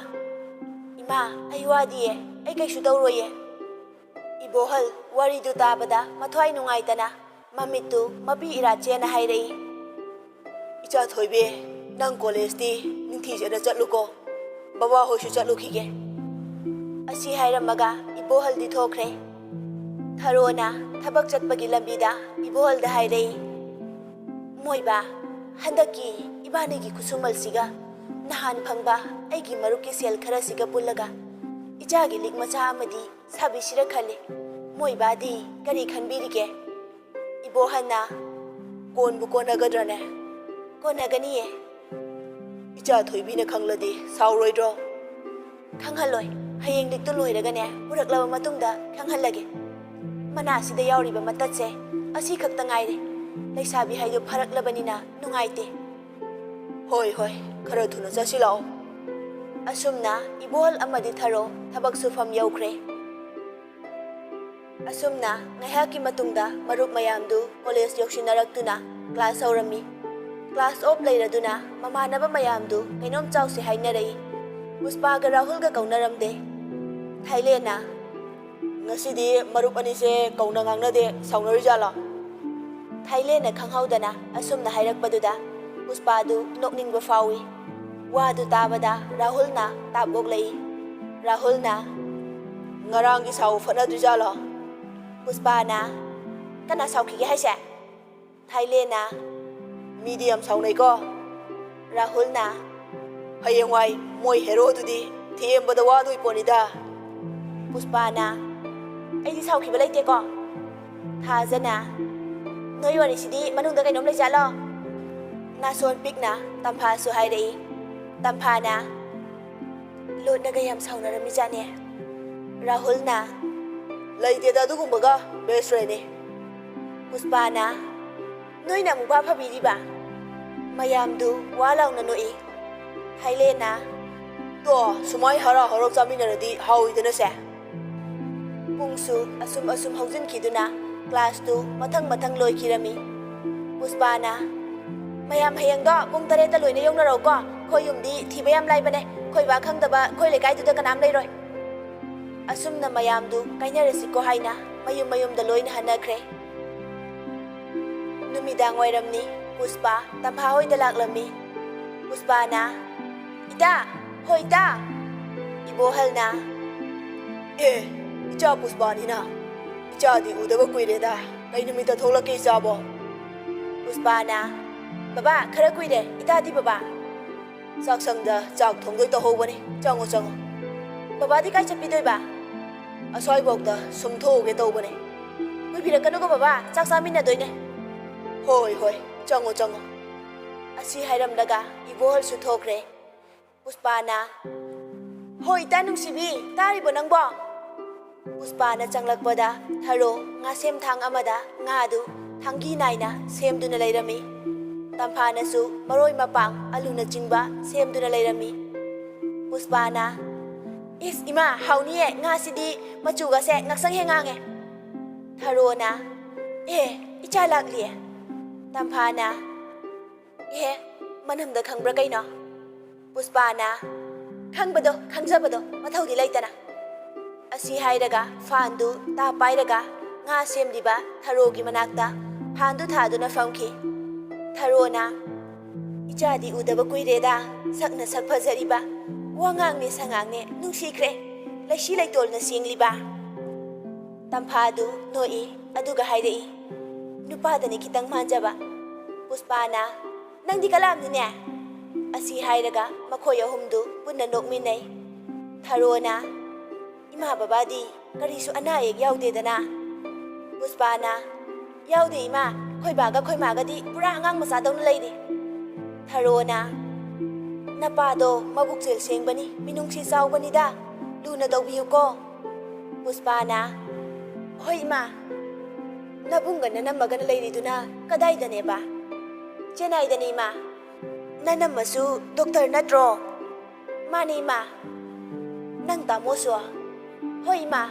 "ꯏꯃꯥ, ꯑꯩ ꯋꯥꯗꯤꯌꯦ, ꯑꯩ ꯀꯩꯁꯨ ꯇꯧꯔꯣꯏꯌꯦ꯫" ꯏꯕꯣꯍꯜ ꯋꯥꯔꯤꯗꯨ ꯇꯥꯕꯗ ꯃꯊ꯭ꯋꯥꯏ ꯅꯨꯡꯉꯥꯏꯇꯅ ꯃꯃꯤꯠꯇꯨ ꯃꯄꯤ ꯏꯔꯥ ꯆꯦꯅ ꯍꯥꯏꯔꯛꯏ, "ꯏꯆꯥ ꯊꯣꯏꯕꯤ, ꯅꯪ ꯀꯣꯂꯦꯖꯇꯤ ꯅꯤꯡꯊꯤꯖꯅ ꯆꯠꯂꯨꯀꯣ꯫ ꯕꯕꯥ ꯍꯣꯏꯁꯨ ꯆꯠꯂꯨꯈꯤꯒꯦ꯫" ꯑꯁꯤ ꯍꯥꯏꯔꯝꯃꯒ ꯏꯕꯣꯍꯜꯗꯤ ꯊꯣꯛꯈ꯭ꯔꯦ꯫ ꯊꯔꯣꯅ ꯊꯕꯛ ꯆꯠꯄꯒꯤ ꯂꯝꯕꯤꯗ ꯏꯕꯣꯍꯜꯗ ꯍꯥꯏꯔꯛꯏ, "ꯃꯣꯏꯕ, ꯍꯟꯗꯛꯀꯤ ꯏꯕꯥꯅꯤꯒꯤ ꯈꯨꯠꯁꯨꯃꯜꯁꯤꯒ ꯅꯍꯥꯟ ꯐꯪꯕ ꯑꯩꯒꯤ ꯃꯔꯨꯞꯀꯤ ꯁꯦꯜ ꯈꯔꯁꯤꯒ ꯄꯨꯜꯂꯒ ꯏꯆꯥꯒꯤ ꯂꯤꯛ ꯃꯆꯥ ꯑꯃꯗꯤ ꯁꯥꯕꯤꯁꯤꯔ ꯈꯜꯂꯤ꯫ ꯃꯣꯏꯕꯥꯗꯤ ꯀꯔꯤ ꯈꯟꯕꯤꯔꯤꯒꯦ?" ꯏꯕꯣꯍꯜꯅ, "ꯀꯣꯟꯕꯨ ꯀꯣꯟꯅꯒꯗ꯭ꯔꯅꯦ?" "ꯀꯣꯟꯅꯒꯅꯤꯌꯦ꯫" "ꯏꯆꯥ ꯊꯣꯏꯕꯤꯅ ꯈꯪꯂꯗꯤ ꯁꯥꯎꯔꯣꯏꯗ꯭ꯔꯣ?" "ꯈꯪꯍꯜꯂꯣꯏ꯫ ꯍꯌꯦꯡ ꯂꯤꯛꯇꯨ ꯂꯣꯏꯔꯒꯅꯦ, ꯄꯨꯔꯛꯂꯕ ꯃꯇꯨꯡꯗ ꯈꯪꯍꯜꯂꯒꯦ꯫ ꯃꯅꯥꯁꯤꯗ ꯌꯥꯎꯔꯤꯕ ꯃꯇꯠꯁꯦ ꯑꯁꯤ ꯈꯛꯇ ꯉꯥꯏꯔꯦ꯫ ꯂꯩꯁꯥꯕꯤ ꯍꯥꯏꯗꯨ ꯐꯥꯔꯛꯂꯕꯅꯤꯅ ꯅꯨꯡꯉꯥꯏꯇꯦ꯫" "ꯍꯣꯏ, ꯍꯣꯏ, ꯈꯔ ꯊꯨꯅ ꯆꯠꯁꯤ ꯂꯥꯛꯑꯣ"꯫ ꯑꯁꯨꯝꯅ ꯏꯕꯣꯍꯜ ꯑꯃꯗꯤ ꯊꯔꯣ ꯊꯕꯛ ꯁꯨꯐꯝ ꯌꯧꯈ꯭ꯔꯦ꯫ ꯑꯁꯨꯝꯅ ꯉꯥꯏꯍꯥꯛꯀꯤ ꯃꯇꯨꯡꯗ ꯃꯔꯨꯞ ꯃꯌꯥꯝꯗꯨ ꯀꯣꯂꯦꯖ ꯌꯧꯁꯤꯟꯅꯔꯛꯇꯨꯅ ꯀ꯭ꯂꯥꯁ ꯍꯧꯔꯝꯃꯤ꯫ ꯀ꯭ꯂꯥꯁ ꯑꯣꯐ ꯂꯩꯔꯗꯨꯅ ꯃꯃꯥꯟꯅꯕ ꯃꯌꯥꯝꯗꯨ ꯀꯩꯅꯣꯝ ꯆꯥꯎꯁꯤ ꯍꯥꯏꯅꯔꯛꯏ꯫ ꯄꯨꯁꯄꯥꯒ ꯔꯥꯍꯨꯜꯒ ꯀꯧꯅꯔꯝꯗꯦ꯫ ꯊꯥꯏꯂꯦꯟꯅ, "ꯉꯁꯤꯗꯤ ꯃꯔꯨꯞ ꯑꯅꯤꯁꯦ ꯀꯧꯅ ꯉꯥꯡꯅꯗꯦ, ꯁꯥꯎꯅꯔꯤꯖꯥꯠꯂꯣ?" ꯊꯥꯏꯂꯦꯟꯅ ꯈꯪꯍꯧꯗꯅ ꯑꯁꯨꯝꯅ ꯍꯥꯏꯔꯛꯄꯗꯨꯗ ꯄꯨꯁꯄꯥꯗꯨ ꯅꯣꯛꯅꯤꯡꯕ ꯐꯥꯎꯏ꯫ ꯋꯥꯗꯨ ꯇꯥꯕꯗ ꯔꯥꯍꯨꯜꯅ ꯇꯥꯞ ꯑꯣꯛꯂꯛꯏ꯫ ꯔꯥꯍꯨꯜꯅ, "ꯉꯔꯥꯡꯒꯤ ꯁꯥꯎ ꯐꯠꯅꯗ꯭ꯔꯤꯖꯥꯠꯂꯣ?" ꯄꯨꯁꯄꯥꯅ, "ꯀꯅꯥ ꯁꯥꯎꯈꯤꯒꯦ ꯍꯥꯏꯁꯦ?" ꯊꯥꯏꯂꯦꯟꯅ, "ꯃꯤꯗꯤ ꯌꯥꯝ ꯁꯥꯎꯅꯩꯀꯣ"꯫ ꯔꯥꯍꯨꯜꯅ, "ꯍꯌꯦꯡꯋꯥꯏ ꯃꯣꯏ ꯍꯦꯔꯣꯗꯨꯗꯤ ꯊꯦꯝꯕꯗ ꯋꯥꯗꯣꯏ ꯄꯣꯠꯅꯤꯗ"꯫ ꯄꯨꯁꯄꯥꯅ, "ꯑꯩꯗꯤ ꯁꯥꯎꯈꯤꯕ ꯂꯩꯇꯦꯀꯣ"꯫ ꯊꯥꯖꯅ, "ꯅꯣꯏ ꯋꯥꯔꯤꯁꯤꯗꯤ ꯃꯅꯨꯡꯗ ꯀꯩꯅꯣꯝ ꯂꯩꯖꯥꯠꯂꯣ?" ꯅꯥꯁꯣꯟ ꯄꯤꯛꯅ ꯇꯝꯐꯥꯁꯨ ꯍꯥꯏꯔꯛꯏ꯫ ꯇꯝꯐꯥꯅ, "ꯂꯣꯠꯅꯒ ꯌꯥꯝ ꯁꯥꯎꯅꯔꯝꯃꯤꯖꯥꯠꯅꯦ"꯫ ꯔꯥꯍꯨꯜꯅ, "ꯂꯩꯇꯦꯗ ꯑꯗꯨꯒꯨꯝꯕꯒ, ꯕꯦꯁ ꯐ꯭ꯔꯦꯟꯅꯤ"꯫ ꯄꯨꯁꯄꯥꯅ, "ꯅꯣꯏꯅ ꯑꯃꯨꯛ ꯚꯥꯞ ꯐꯕꯤꯔꯤꯕ?" ꯃꯌꯥꯝꯗꯨ ꯋꯥ ꯂꯥꯎꯅ ꯅꯣꯛꯏ꯫ ꯊꯥꯏꯂꯦꯟꯅ, "ꯇꯣ, ꯁꯨꯃꯥꯏ ꯍꯔꯥ ꯍꯧꯔꯛ ꯆꯥꯃꯤꯟꯅꯔꯗꯤ ꯍꯥꯎꯏꯗꯅꯁꯦ"꯫ ꯄꯨꯡꯁꯨ ꯑꯁꯨꯝ ꯑꯁꯨꯝ ꯍꯧꯖꯤꯟꯈꯤꯗꯨꯅ ꯀ꯭ꯂꯥꯁꯇꯨ ꯃꯊꯪ ꯃꯊꯪ ꯂꯣꯏꯈꯤꯔꯝꯃꯤ꯫ ꯄꯨꯁꯄꯥꯅ, "ꯃꯌꯥꯝ ꯍꯌꯦꯡꯗꯣ ꯄꯨꯡ ꯇꯔꯦꯠꯇ ꯂꯣꯏꯅ ꯌꯧꯅꯔꯛꯎꯀꯣ꯫ ꯑꯩꯈꯣꯏ ꯌꯨꯝꯗꯤ ꯊꯤꯕ ꯌꯥꯝ ꯂꯥꯏꯕꯅꯦ꯫ ꯑꯩꯈꯣꯏ ꯕꯥ ꯈꯪꯗꯕ ꯑꯩꯈꯣꯏ ꯂꯩꯀꯥꯏꯗꯨꯗ ꯀꯅꯥꯝ ꯂꯩꯔꯣꯏ"꯫ ꯑꯁꯨꯝꯅ ꯃꯌꯥꯝꯗꯨ ꯀꯥꯏꯅꯔꯁꯤꯀꯣ ꯍꯥꯏꯅ ꯃꯌꯨꯝ ꯃꯌꯨꯝꯗ ꯂꯣꯏꯅ ꯍꯟꯅꯈ꯭ꯔꯦ꯫ ꯅꯨꯃꯤꯗꯥꯡ ꯋꯥꯏꯔꯝꯅꯤ꯫ ꯄꯨꯁꯄꯥ ꯇꯝꯐꯥ ꯍꯣꯏꯗ ꯂꯥꯛꯂꯝꯃꯤ꯫ ꯄꯨꯁꯄꯥꯅ, "ꯏꯇꯥ! ꯍꯣ ꯏꯇꯥ!" ꯏꯕꯣꯍꯜꯅ, "ꯑꯦ, ꯏꯆꯥ ꯄꯨꯁꯄꯥꯅꯤꯅ꯫ ꯏꯆꯥꯗꯤ ꯎꯗꯕ ꯀꯨꯏꯔꯦꯗ꯫ ꯀꯩ ꯅꯨꯃꯤꯠꯇ ꯊꯣꯛꯂꯛꯀꯦ ꯏꯆꯥꯕꯣ?" ꯄꯨꯁꯄꯥꯅ, "ꯕꯕꯥ, ꯈꯔ ꯀꯨꯏꯔꯦ꯫ ꯏꯇꯥꯗꯤ ꯕꯕꯥ?" "ꯆꯥꯛꯁꯪꯗ ꯆꯥꯛ ꯊꯣꯡꯗꯣꯏ ꯇꯧꯍꯧꯕꯅꯤ꯫ ꯆꯪꯉꯣ, ꯆꯪꯉꯣ"꯫ "ꯕꯕꯥꯗꯤ ꯀꯥꯏ ꯆꯠꯄꯤꯗꯣꯏꯕ?" "ꯑꯁ꯭ꯋꯥꯏꯐꯥꯎꯗ ꯁꯨꯝ ꯊꯣꯛꯎꯒꯦ ꯇꯧꯕꯅꯦ"꯫ "ꯀꯨꯏꯕꯤꯔꯛꯀꯅꯨꯀꯣ ꯕꯕꯥ, ꯆꯥꯛ ꯆꯥꯃꯤꯟꯅꯗꯣꯏꯅꯦ"꯫ "ꯍꯣꯏ, ꯍꯣꯏ, ꯆꯪꯉꯣ, ꯆꯪꯉꯣ"꯫ ꯑꯁꯤ ꯍꯥꯏꯔꯝꯂꯒ ꯏꯕꯣꯍꯜꯁꯨ ꯊꯣꯛꯈ꯭ꯔꯦ꯫ ꯄꯨꯁꯄꯥꯅ, "ꯍꯣ ꯏꯇꯥ ꯅꯨꯡꯁꯤꯕꯤ, ꯇꯥꯔꯤꯕꯣ ꯅꯪꯕꯣ?" ꯄꯨꯁꯄꯥꯅ ꯆꯪꯂꯛꯄꯗ ꯊꯔꯣ ꯉꯥ ꯁꯦꯝ ꯊꯥꯡ ꯑꯃꯗ ꯉꯥꯗꯨ ꯊꯥꯡꯒꯤ ꯅꯥꯏꯅ ꯁꯦꯝꯗꯨꯅ ꯂꯩꯔꯝꯃꯤ꯫ ꯇꯝꯐꯥꯅꯁꯨ ꯃꯔꯣꯏ ꯃꯄꯥꯡ, ꯑꯂꯨꯅꯆꯤꯡꯕ ꯁꯦꯝꯗꯨꯅ ꯂꯩꯔꯝꯃꯤ꯫ ꯄꯨꯁꯄꯥꯅ, "ꯏꯁ ꯏꯃꯥ, ꯍꯥꯎꯅꯤꯌꯦ, ꯉꯥꯁꯤꯗꯤ ꯃꯆꯨꯒꯁꯦ ꯉꯥꯛꯁꯪ ꯍꯦꯛ ꯉꯥꯡꯉꯦ꯫" ꯊꯔꯣꯅ, "ꯑꯦ, ꯏꯆꯥ ꯂꯥꯛꯂꯤꯌꯦ꯫" ꯇꯝꯐꯥꯅ, "ꯑꯦ, ꯃꯅꯝꯗ ꯈꯪꯕ꯭ꯔꯥ ꯀꯩꯅꯣ?" ꯄꯨꯁꯄꯥꯅ, "ꯈꯪꯕꯗꯣ, ꯈꯪꯖꯕꯗꯣ, ꯃꯊꯧꯗꯤ ꯂꯩꯇꯅ꯫" ꯑꯁꯤ ꯍꯥꯏꯔꯒ ꯐꯥꯟꯗꯨ ꯇꯥ ꯄꯥꯏꯔꯒ ꯉꯥ ꯁꯦꯝꯂꯤꯕ ꯊꯔꯣꯒꯤ ꯃꯅꯥꯛꯇ ꯐꯥꯟꯗꯨ ꯊꯥꯗꯨꯅ ꯐꯝꯈꯤ꯫ ꯊꯔꯣꯅ, "ꯏꯆꯥꯗꯤ ꯎꯗꯕ ꯀꯨꯏꯔꯦꯗ, ꯁꯛꯅ ꯁꯛ ꯐꯖꯔꯤꯕ, ꯋꯥꯉꯥꯡꯅꯦ ꯁꯉꯥꯡꯅꯦ ꯅꯨꯡꯁꯤꯈ꯭ꯔꯦ, ꯂꯩꯁꯤ ꯂꯩꯇꯣꯜꯅ ꯁꯦꯡꯂꯤꯕ꯫" ꯇꯝꯐꯥꯗꯨ ꯅꯣꯛꯏ, ꯑꯗꯨꯒ ꯍꯥꯏꯔꯛꯏ, "ꯅꯨꯄꯥꯗꯅꯤ ꯈꯤꯇꯪ ꯃꯥꯟꯖꯕ꯫" ꯄꯨꯁꯄꯥꯅ, "ꯅꯪꯗꯤ ꯀꯂꯥꯝꯅꯤꯅꯦ?" ꯑꯁꯤ ꯍꯥꯏꯔꯒ ꯃꯈꯣꯏ ꯑꯍꯨꯝꯗꯨ ꯄꯨꯟꯅ ꯅꯣꯛꯃꯤꯟꯅꯩ꯫ ꯊꯔꯣꯅ, "ꯏꯃꯥ ꯕꯕꯥꯗꯤ ꯀꯔꯤꯁꯨ ꯑꯅꯥ ꯑꯌꯦꯛ ꯌꯥꯎꯗꯦꯗꯅ?" ꯄꯨꯁꯄꯥꯅ, "ꯌꯥꯎꯗꯦ ꯏꯃꯥ, ꯈꯣꯏꯕꯥꯒ ꯈꯣꯏꯃꯥꯒꯗꯤ ꯄꯨꯔꯥ ꯑꯉꯥꯡ ꯃꯆꯥꯗꯧꯅ ꯂꯩꯔꯤ꯫" ꯊꯔꯣꯅ, "ꯅꯄꯥꯗꯣ ꯃꯕꯨꯛꯆꯦꯜ ꯁꯦꯡꯕꯅꯤ, ꯃꯤꯅꯨꯡꯁꯤ ꯆꯥꯎꯕꯅꯤꯗ, ꯂꯨꯅ ꯇꯧꯕꯤꯌꯨꯀꯣ꯫" ꯄꯨꯁꯄꯥꯅ, "ꯍꯣꯏ ꯏꯃꯥ, ꯅꯕꯨꯡꯒ ꯅꯅꯝꯃꯒꯅ ꯂꯩꯔꯤꯗꯨꯅ ꯀꯗꯥꯏꯗꯅꯦꯕ?" "ꯆꯦꯟꯅꯥꯏꯗꯅꯤ ꯏꯃꯥ꯫" "ꯅꯅꯝꯃꯁꯨ ꯗꯣꯛꯇꯔ ꯅꯠꯇ꯭ꯔꯣ?" "ꯃꯥꯅꯤ ꯏꯃꯥ꯫" "ꯅꯪ ꯇꯥꯃꯣꯁꯨ?" "ꯍꯣꯏ ꯏꯃꯥ꯫"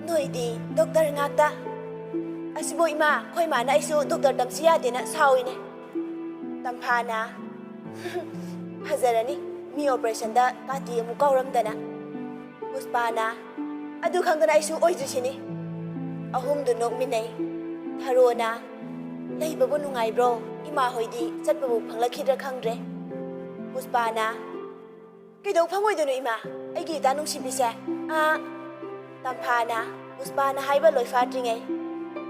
"ꯅꯣꯏꯗꯤ ꯗꯣꯛꯇꯔ ꯉꯥꯛꯇ꯫" "ꯑꯁꯤꯕꯨ ꯏꯃꯥ, ꯑꯩꯈꯣꯏ ꯃꯥꯅ ꯑꯩꯁꯨ ꯗꯣꯛꯇꯔ ꯇꯝꯁꯤ ꯌꯥꯗꯦꯅ ꯁꯥꯎꯏꯅꯦ꯫" ꯇꯝꯐꯥꯅ, "ꯐꯖꯔꯅꯤ, ꯃꯤ ꯑꯣꯄꯔꯦꯁꯟꯗ ꯀꯥꯇꯤ ꯑꯃꯨꯛ ꯀꯥꯎꯔꯝꯗꯅ꯫" ꯄꯨꯁꯄꯥꯅ, "ꯑꯗꯨ ꯈꯪꯗꯅ ꯑꯩꯁꯨ ꯑꯣꯏꯗ꯭ꯔꯤꯁꯤꯅꯤ꯫" ꯑꯍꯨꯝꯗꯨ ꯅꯣꯛꯃꯤꯟꯅꯩ꯫ ꯊꯔꯣꯅ, "ꯂꯩꯕꯕꯨ ꯅꯨꯡꯉꯥꯏꯕ꯭ꯔꯣ? ꯏꯃꯥ ꯍꯣꯏꯗꯤ ꯆꯠꯄꯕꯨ ꯐꯪꯂꯛꯈꯤꯗ꯭ꯔꯥ ꯈꯪꯗ꯭ꯔꯦ꯫" ꯄꯨꯁꯄꯥꯅ, "ꯀꯩꯗꯧ ꯐꯪꯉꯣꯏꯗꯣꯏꯅꯣ ꯏꯃꯥ? ꯑꯩꯒꯤ ꯏꯇꯥ ꯅꯨꯡꯁꯤꯕꯤꯁꯦ꯫ ꯑꯥ꯫" ꯇꯝꯐꯥꯅ ꯄꯨꯁꯄꯥꯅ ꯍꯥꯏꯕ ꯂꯣꯏꯐꯥꯠꯇ꯭ꯔꯤꯉꯩ,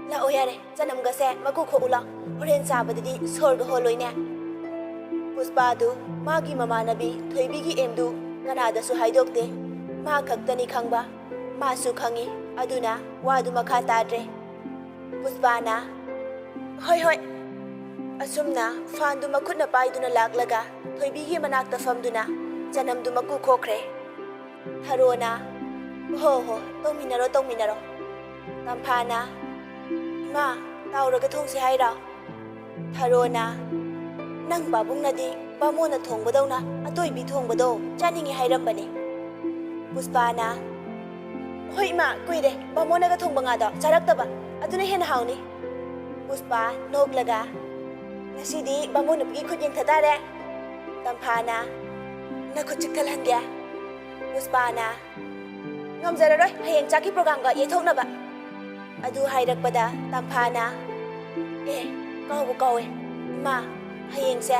"ꯂꯥꯛꯑꯣ ꯌꯥꯔꯦ, ꯆꯅꯝꯒꯁꯦ ꯃꯀꯨ ꯈꯣꯛꯎ ꯂꯥꯎ, ꯍꯣꯔꯦꯟ ꯆꯥꯕꯗꯗꯤ ꯁꯣꯔꯒ ꯍꯣꯜꯂꯣꯏꯅꯦ꯫" ꯄꯨꯁꯄꯥꯗꯨ ꯃꯥꯒꯤ ꯃꯃꯥꯟꯅꯕꯤ ꯊꯣꯏꯕꯤꯒꯤ ꯑꯦꯝꯗꯨ ꯀꯅꯥꯗꯁꯨ ꯍꯥꯏꯗꯣꯛꯇꯦ꯫ ꯃꯥ ꯈꯛꯇꯅꯤ ꯈꯪꯕ꯫ ꯃꯥꯁꯨ ꯈꯪꯏ, ꯑꯗꯨꯅ ꯋꯥꯗꯨ ꯃꯈꯥ ꯇꯥꯗ꯭ꯔꯦ꯫ ꯄꯨꯁꯄꯥꯅ, "ꯍꯣꯏ, ꯍꯣꯏ꯫" ꯑꯁꯨꯝꯅ ꯐꯥꯟꯗꯨ ꯃꯈꯨꯠꯅ ꯄꯥꯏꯗꯨꯅ ꯂꯥꯛꯂꯒ ꯊꯣꯏꯕꯤꯒꯤ ꯃꯅꯥꯛꯇ ꯐꯝꯗꯨꯅ ꯆꯅꯝꯗꯨ ꯃꯀꯨ ꯈꯣꯛꯈ꯭ꯔꯦ꯫ ꯊꯔꯣꯅ, "ꯍꯣ ꯍꯣ, ꯇꯧꯃꯤꯟꯅꯔꯣ, ꯇꯧꯃꯤꯟꯅꯔꯣ꯫" ꯇꯝꯐꯥꯅ, "ꯏꯃꯥ, ꯇꯥꯎꯔꯒ ꯊꯣꯡꯁꯤ ꯍꯥꯏꯔꯣ?" ꯊꯔꯣꯅ, "ꯅꯪ ꯄꯥꯕꯨꯡꯅꯗꯤ ꯕꯥꯃꯣꯟꯅ ꯊꯣꯡꯕꯗꯧꯅ ꯑꯇꯣꯏꯕꯤ ꯊꯣꯡꯕꯗꯣ ꯆꯥꯅꯤꯡꯉꯤ ꯍꯥꯏꯔꯝꯕꯅꯦ꯫" ꯄꯨꯁꯄꯥꯅ, "ꯍꯣꯏ ꯏꯃꯥ, ꯀꯨꯏꯔꯦ ꯕꯥꯃꯣꯟꯅꯒ ꯊꯣꯡꯕ ꯉꯥꯗꯣ ꯆꯥꯔꯛꯇꯕ, ꯑꯗꯨꯅ ꯍꯦꯟꯅ ꯍꯥꯎꯅꯤ꯫" ꯄꯨꯁꯄꯥ ꯅꯣꯛꯂꯒ, "ꯉꯁꯤꯗꯤ ꯕꯥꯃꯣꯟ ꯅꯨꯄꯤꯒꯤ ꯈꯨꯠ ꯌꯦꯡꯊ ꯇꯥꯔꯦ꯫" ꯇꯝꯐꯥꯅ, "ꯅꯈꯨꯠ ꯆꯤꯛꯊꯠꯍꯟꯒꯦ꯫" ꯄꯨꯁꯄꯥꯅ, "ꯉꯝꯖꯔꯔꯣꯏ ꯍꯌꯦꯡ ꯆꯥꯛꯀꯤ ꯄ꯭ꯔꯣꯒꯥꯝꯒ ꯌꯩꯊꯣꯛꯅꯕ꯫" ꯑꯗꯨ ꯍꯥꯏꯔꯛꯄꯗ ꯇꯝꯐꯥꯅ, "ꯑꯦ, ꯀꯥꯎꯕꯨ ꯀꯥꯎꯋꯦ ꯏꯃꯥ, ꯍꯌꯦꯡꯁꯦ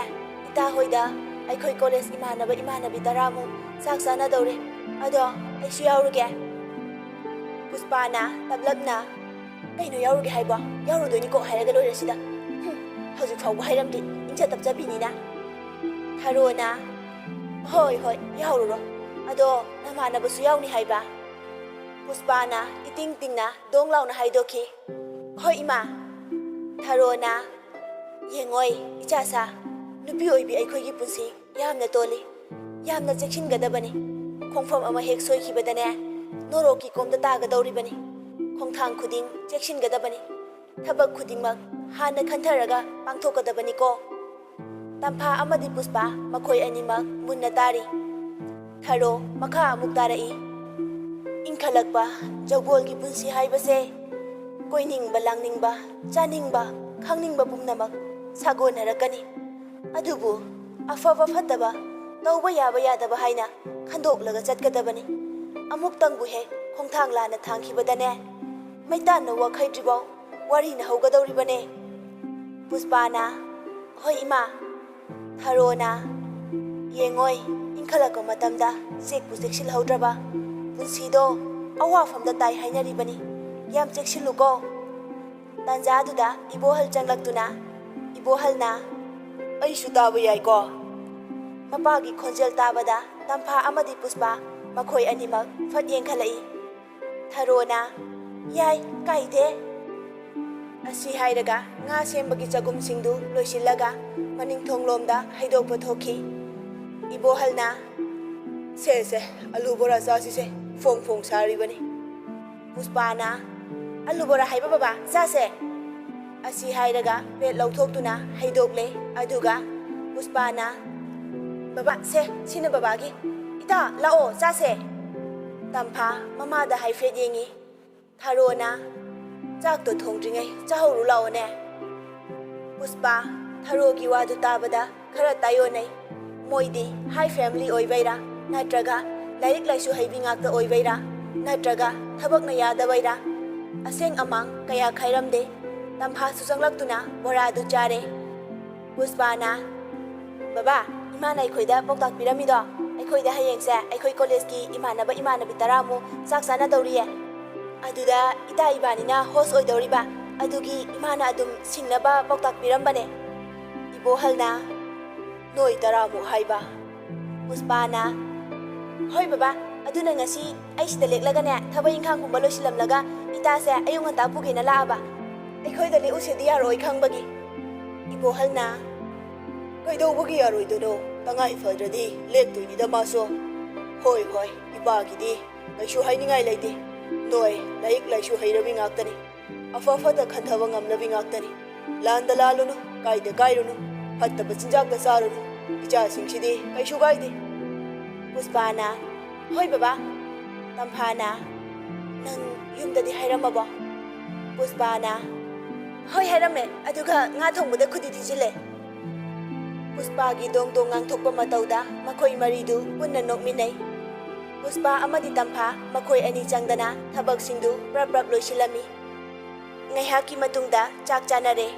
ꯏꯇꯥ ꯍꯣꯏꯗ ꯑꯩꯈꯣꯏ ꯀꯣꯂꯦꯖ ꯏꯃꯥꯟꯅꯕ ꯏꯃꯥꯟꯅꯕꯤ ꯇꯔꯥꯃꯨꯛ ꯆꯥꯛ ꯆꯥꯅꯗꯧꯔꯦ, ꯑꯗꯣ ꯑꯩꯁꯨ ꯌꯥꯎꯔꯨꯒꯦ꯫" ꯄꯨꯁꯄꯥꯅ ꯇꯞꯂꯞꯅ, "ꯀꯩꯅꯣ ꯌꯥꯎꯔꯨꯒꯦ ꯍꯥꯏꯕꯣ? ꯌꯥꯎꯔꯨꯗꯣꯏꯅꯤꯀꯣ ꯍꯥꯏꯔꯒ ꯂꯣꯏꯔꯦ ꯁꯤꯗ꯫ ꯍꯨꯝ, ꯍꯧꯖꯤꯛ ꯐꯥꯎꯕ ꯍꯥꯏꯔꯝꯗꯦ, ꯏꯟꯖ ꯇꯞꯆꯕꯤꯅꯤꯅ꯫" ꯊꯔꯣꯅ, "ꯍꯣꯏ, ꯍꯣꯏ, ꯌꯥꯎꯔꯨꯔꯣ꯫ ꯑꯗꯣ ꯅꯃꯥꯟꯅꯕꯁꯨ ꯌꯥꯎꯅꯤ ꯍꯥꯏꯕ?" ꯄꯨꯁꯄꯥꯅ ꯏꯇꯤꯡ ꯇꯤꯡꯅ ꯗꯣꯡ ꯂꯥꯎꯅ ꯍꯥꯏꯗꯣꯛꯈꯤ, "ꯍꯣꯏ, ꯏꯃꯥ꯫" ꯊꯔꯣꯅ, "ꯌꯦꯡꯉꯣꯏ, ꯏꯆꯥꯁꯥ, ꯅꯨꯄꯤ ꯑꯣꯏꯕꯤ ꯑꯩꯈꯣꯏꯒꯤ ꯄꯨꯟꯁꯤ ꯌꯥꯝꯅ ꯇꯣꯜꯂꯤ꯫ ꯌꯥꯝꯅ ꯆꯦꯛꯁꯤꯟꯒꯗꯕꯅꯤ꯫ ꯈꯣꯡꯐꯝ ꯑꯃ ꯍꯦꯛ ꯁꯣꯏꯈꯤꯕꯗꯅꯦ, ꯅꯣꯔꯣꯛꯀꯤ ꯀꯣꯝꯗ ꯇꯥꯒꯗꯧꯔꯤꯕꯅꯤ꯫ ꯈꯣꯡꯊꯥꯡ ꯈꯨꯗꯤꯡ ꯆꯦꯛꯁꯤꯟꯒꯗꯕꯅꯤ꯫ ꯊꯕꯛ ꯈꯨꯗꯤꯡꯃꯛ ꯍꯥꯟꯅ ꯈꯟꯊꯔꯒ ꯄꯥꯡꯊꯣꯛꯀꯗꯕꯅꯤꯀꯣ꯫" ꯇꯝꯐꯥ ꯑꯃꯗꯤ ꯄꯨꯁꯄꯥ ꯃꯈꯣꯏ ꯑꯅꯤꯃꯛ ꯃꯨꯟꯅ ꯇꯥꯔꯤ꯫ ꯊꯔꯣ ꯃꯈꯥ ꯑꯃꯨꯛ ꯇꯥꯔꯛꯏ꯫ "ꯏꯟꯈꯠꯂꯛꯄ ꯖꯧꯒꯣꯜꯒꯤ ꯄꯨꯟꯁꯤ ꯍꯥꯏꯕꯁꯦ ꯀꯣꯏꯅꯤꯡꯕ, ꯂꯥꯡꯅꯤꯡꯕ, ꯆꯥꯅꯤꯡꯕ, ꯈꯪꯅꯤꯡꯕ ꯄꯨꯝꯅꯃꯛ ꯁꯥꯒꯣꯟꯅꯔꯛꯀꯅꯤ꯫ ꯑꯗꯨꯕꯨ ꯑꯐꯕ ꯐꯠꯇꯕ, ꯇꯧꯕ ꯌꯥꯕ ꯌꯥꯗꯕ ꯍꯥꯏꯅ ꯈꯟꯗꯣꯛꯂꯒ ꯆꯠꯀꯗꯕꯅꯤ꯫ ꯑꯃꯨꯛꯇꯪꯕꯨ ꯍꯦꯛ ꯈꯣꯡꯊꯥꯡ ꯂꯥꯟꯅ ꯊꯥꯡꯈꯤꯕꯗꯅꯦ, ꯃꯩꯇꯥꯟꯅ ꯋꯥꯈꯩꯗ꯭ꯔꯤꯐꯥꯎ ꯋꯥꯔꯤꯅ ꯍꯧꯒꯗꯧꯔꯤꯕꯅꯦ꯫" ꯄꯨꯁꯄꯥꯅ, "ꯍꯣꯏ ꯏꯃꯥ꯫" ꯊꯔꯣꯅ, "ꯌꯦꯡꯉꯣꯏ, ꯏꯟꯈꯠꯂꯛꯄ ꯃꯇꯝꯗ ꯆꯦꯛꯄꯨ ꯆꯦꯛꯁꯤꯜꯍꯧꯗ꯭ꯔꯕ ꯄꯨꯟꯁꯤꯗꯣ ꯑꯋꯥꯐꯝꯗ ꯇꯥꯏ ꯍꯥꯏꯅꯔꯤꯕꯅꯤ꯫ ꯌꯥꯝ ꯆꯦꯛꯁꯤꯜꯂꯨꯀꯣ꯫" ꯇꯥꯟꯖꯥꯗꯨꯗ ꯏꯕꯣꯍꯜ ꯆꯪꯂꯛꯇꯨꯅ, ꯏꯕꯣꯍꯜꯅ, "ꯑꯩꯁꯨ ꯇꯥꯕ ꯌꯥꯏꯀꯣ?" ꯃꯄꯥꯒꯤ ꯈꯣꯟꯖꯦꯜ ꯇꯥꯕꯗ ꯇꯝꯐꯥ ꯑꯃꯗꯤ ꯄꯨꯁꯄꯥ ꯃꯈꯣꯏ ꯑꯅꯤꯃꯛ ꯐꯠ ꯌꯦꯡꯈꯠꯂꯛꯏ꯫ ꯊꯔꯣꯅ, "ꯌꯥꯏ, ꯀꯥꯏꯗꯦ꯫" ꯑꯁꯤ ꯍꯥꯏꯔꯒ ꯉꯥ ꯁꯦꯝꯕꯒꯤ ꯆꯒꯨꯝꯁꯤꯡꯗꯨ ꯂꯣꯏꯁꯤꯜꯂꯒ ꯃꯅꯤꯡ ꯊꯣꯡꯂꯣꯝꯗ ꯍꯩꯗꯣꯛꯄ ꯊꯣꯛꯈꯤ꯫ ꯏꯕꯣꯍꯜꯅ, "ꯁꯦ, ꯁꯦ, ꯑꯂꯨ ꯕꯣꯔꯥ ꯆꯥꯁꯤꯁꯦ, ꯐꯣꯡ ꯐꯣꯡ ꯁꯥꯔꯤꯕꯅꯤ꯫" ꯄꯨꯁꯄꯥꯅ, "ꯑꯂꯨ ꯕꯣꯔꯥ ꯍꯥꯏꯕ ꯕꯕꯥ, ꯆꯥꯁꯦ꯫" ꯑꯁꯤ ꯍꯥꯏꯔꯒ ꯄ꯭ꯂꯦꯠ ꯂꯧꯊꯣꯛꯇꯨꯅ ꯍꯩꯗꯣꯛꯂꯦ, ꯑꯗꯨꯒ ꯄꯨꯁꯄꯥꯅ, "ꯕꯕꯥ, ꯁꯦ, ꯁꯤꯅ ꯕꯕꯥꯒꯤ꯫ ꯏꯇꯥ, ꯂꯥꯛꯑꯣ, ꯆꯥꯁꯦ꯫" ꯇꯝꯐꯥ ꯃꯃꯥꯗ ꯍꯥꯏꯐꯦꯠ ꯌꯦꯡꯉꯤ꯫ ꯊꯔꯣꯅ, "ꯆꯥꯛꯇꯣ ꯊꯣꯡꯗ꯭ꯔꯤꯉꯩ ꯆꯥꯍꯧꯔꯨ ꯂꯥꯛꯑꯣꯅꯦ꯫" ꯄꯨꯁꯄꯥ ꯊꯔꯣꯒꯤ ꯋꯥꯗꯨ ꯇꯥꯕꯗ ꯈꯔ ꯇꯥꯏꯑꯣꯟꯅꯩ꯫ ꯃꯣꯏꯗꯤ ꯍꯥꯏ ꯐꯦꯃꯤꯂꯤ ꯑꯣꯏꯕꯩꯔꯥ, ꯅꯠꯇ꯭ꯔꯒ ꯂꯥꯏꯔꯤꯛ ꯂꯥꯏꯁꯨ ꯍꯩꯕꯤ ꯉꯥꯛꯇ ꯑꯣꯏꯕꯩꯔꯥ, ꯅꯠꯇ꯭ꯔꯒ ꯊꯕꯛꯅ ꯌꯥꯗꯕꯩꯔꯥ, ꯑꯁꯦꯡ ꯑꯃꯥꯡ ꯀꯌꯥ ꯈꯥꯏꯔꯝꯗꯦ꯫ ꯇꯝꯐꯥꯁꯨ ꯆꯪꯂꯛꯇꯨꯅ ꯕꯣꯔꯥꯗꯨ ꯆꯥꯔꯦ꯫ ꯄꯨꯁꯄꯥꯅ, "ꯕꯕꯥ, ꯏꯃꯥꯅ ꯑꯩꯈꯣꯏꯗ ꯄꯥꯎꯇꯥꯛ ꯄꯤꯔꯝꯃꯤꯗꯣ, ꯑꯩꯈꯣꯏꯗ ꯍꯌꯦꯡꯁꯦ ꯑꯩꯈꯣꯏ ꯀꯣꯂꯦꯖꯀꯤ ꯏꯃꯥꯟꯅꯕ ꯏꯃꯥꯟꯅꯕꯤ ꯇꯔꯥꯃꯨꯛ ꯆꯥꯛ ꯆꯥꯅꯗꯧꯔꯤꯌꯦ꯫ ꯑꯗꯨꯗ ꯏꯇꯥ ꯏꯕꯥꯅꯤꯅ ꯍꯣꯁ ꯑꯣꯏꯗꯧꯔꯤꯕ, ꯑꯗꯨꯒꯤ ꯏꯃꯥꯅ ꯑꯗꯨꯝ ꯁꯤꯡꯅꯕ ꯄꯥꯎꯇꯥꯛ ꯄꯤꯔꯝꯕꯅꯦ꯫" ꯏꯕꯣꯍꯜꯅ, "ꯅꯣꯏ ꯇꯔꯥꯃꯨꯛ ꯍꯥꯏꯕ?" ꯄꯨꯁꯄꯥꯅ, "ꯍꯣꯏ ꯕꯕꯥ, ꯑꯗꯨꯅ ꯉꯁꯤ ꯑꯩ ꯁꯤꯗ ꯂꯦꯛꯂꯒꯅꯦ, ꯊꯕꯛ ꯏꯪꯈꯥꯡꯒꯨꯝꯕ ꯂꯣꯏꯁꯤꯜꯂꯝꯂꯒ ꯏꯇꯥꯁꯦ ꯑꯌꯨꯛ ꯉꯟꯇꯥ ꯄꯨꯒꯦꯅ ꯂꯥꯛꯑꯕ꯫ ꯑꯩꯈꯣꯏꯗ ꯂꯦꯛꯎꯁꯦꯗꯤ ꯌꯥꯔꯣꯏ ꯈꯪꯕꯒꯤ꯫" ꯏꯕꯣꯍꯜꯅ, "ꯀꯩꯗꯧꯕꯒꯤ ꯌꯥꯔꯣꯏꯗꯣꯏꯅꯣ? ꯇꯉꯥꯏ ꯐꯗ꯭ꯔꯗꯤ ꯂꯦꯛꯇꯣꯏꯅꯤꯗ ꯃꯥꯁꯨ꯫" "ꯍꯣꯏ, ꯍꯣꯏ, ꯏꯄꯥꯒꯤꯗꯤ ꯀꯩꯁꯨ ꯍꯥꯏꯅꯤꯡꯉꯥꯏ ꯂꯩꯇꯦ꯫ ꯅꯣꯏ ꯂꯥꯏꯔꯤꯛ ꯂꯥꯏꯁꯨ ꯍꯩꯔꯕꯤ ꯉꯥꯛꯇꯅꯤ꯫ ꯑꯐ ꯐꯠꯇ ꯈꯟꯊꯕ ꯉꯝꯂꯕꯤ ꯉꯥꯛꯇꯅꯤ꯫ ꯂꯥꯟꯗ ꯂꯥꯜꯂꯨꯅꯨ, ꯀꯥꯏꯗ ꯀꯥꯏꯔꯨꯅꯨ, ꯐꯠꯇꯕ ꯆꯤꯟꯖꯥꯛꯇ ꯆꯥꯔꯨꯅꯨ꯫ ꯏꯆꯥꯁꯤꯡꯁꯤꯗꯤ ꯀꯩꯁꯨ ꯀꯥꯏꯗꯦ꯫" ꯄꯨꯁꯄꯥꯅ, "ꯍꯣꯏ ꯕꯕꯥ꯫" ꯇꯝꯐꯥꯅ, "ꯅꯪ ꯌꯨꯝꯗꯗꯤ ꯍꯥꯏꯔꯝꯃꯕꯣ?" ꯄꯨꯁꯄꯥꯅ, "ꯍꯣꯏ ꯍꯥꯏꯔꯝꯃꯦ, ꯑꯗꯨꯒ ꯉꯥ ꯊꯣꯡꯕꯗ ꯈꯨꯗꯤ ꯊꯤꯖꯤꯜꯂꯦ꯫" ꯄꯨꯁꯄꯥꯒꯤ ꯗꯣꯡ ꯗꯣꯡ ꯉꯥꯡꯊꯣꯛꯄ ꯃꯇꯧꯗ ꯃꯈꯣꯏ ꯃꯔꯤꯗꯨ ꯄꯨꯟꯅ ꯅꯣꯛꯃꯤꯟꯅꯩ꯫ ꯄꯨꯁꯄꯥ ꯑꯃꯗꯤ ꯇꯝꯐꯥ ꯃꯈꯣꯏ ꯑꯅꯤ ꯆꯪꯗꯅ ꯊꯕꯛꯁꯤꯡꯗꯨ ꯄ꯭ꯔꯞ ꯄ꯭ꯔꯞ ꯂꯣꯏꯁꯤꯜꯂꯝꯃꯤ꯫ ꯉꯥꯏꯍꯥꯛꯀꯤ ꯃꯇꯨꯡꯗ ꯆꯥꯛ ꯆꯥꯅꯔꯦ꯫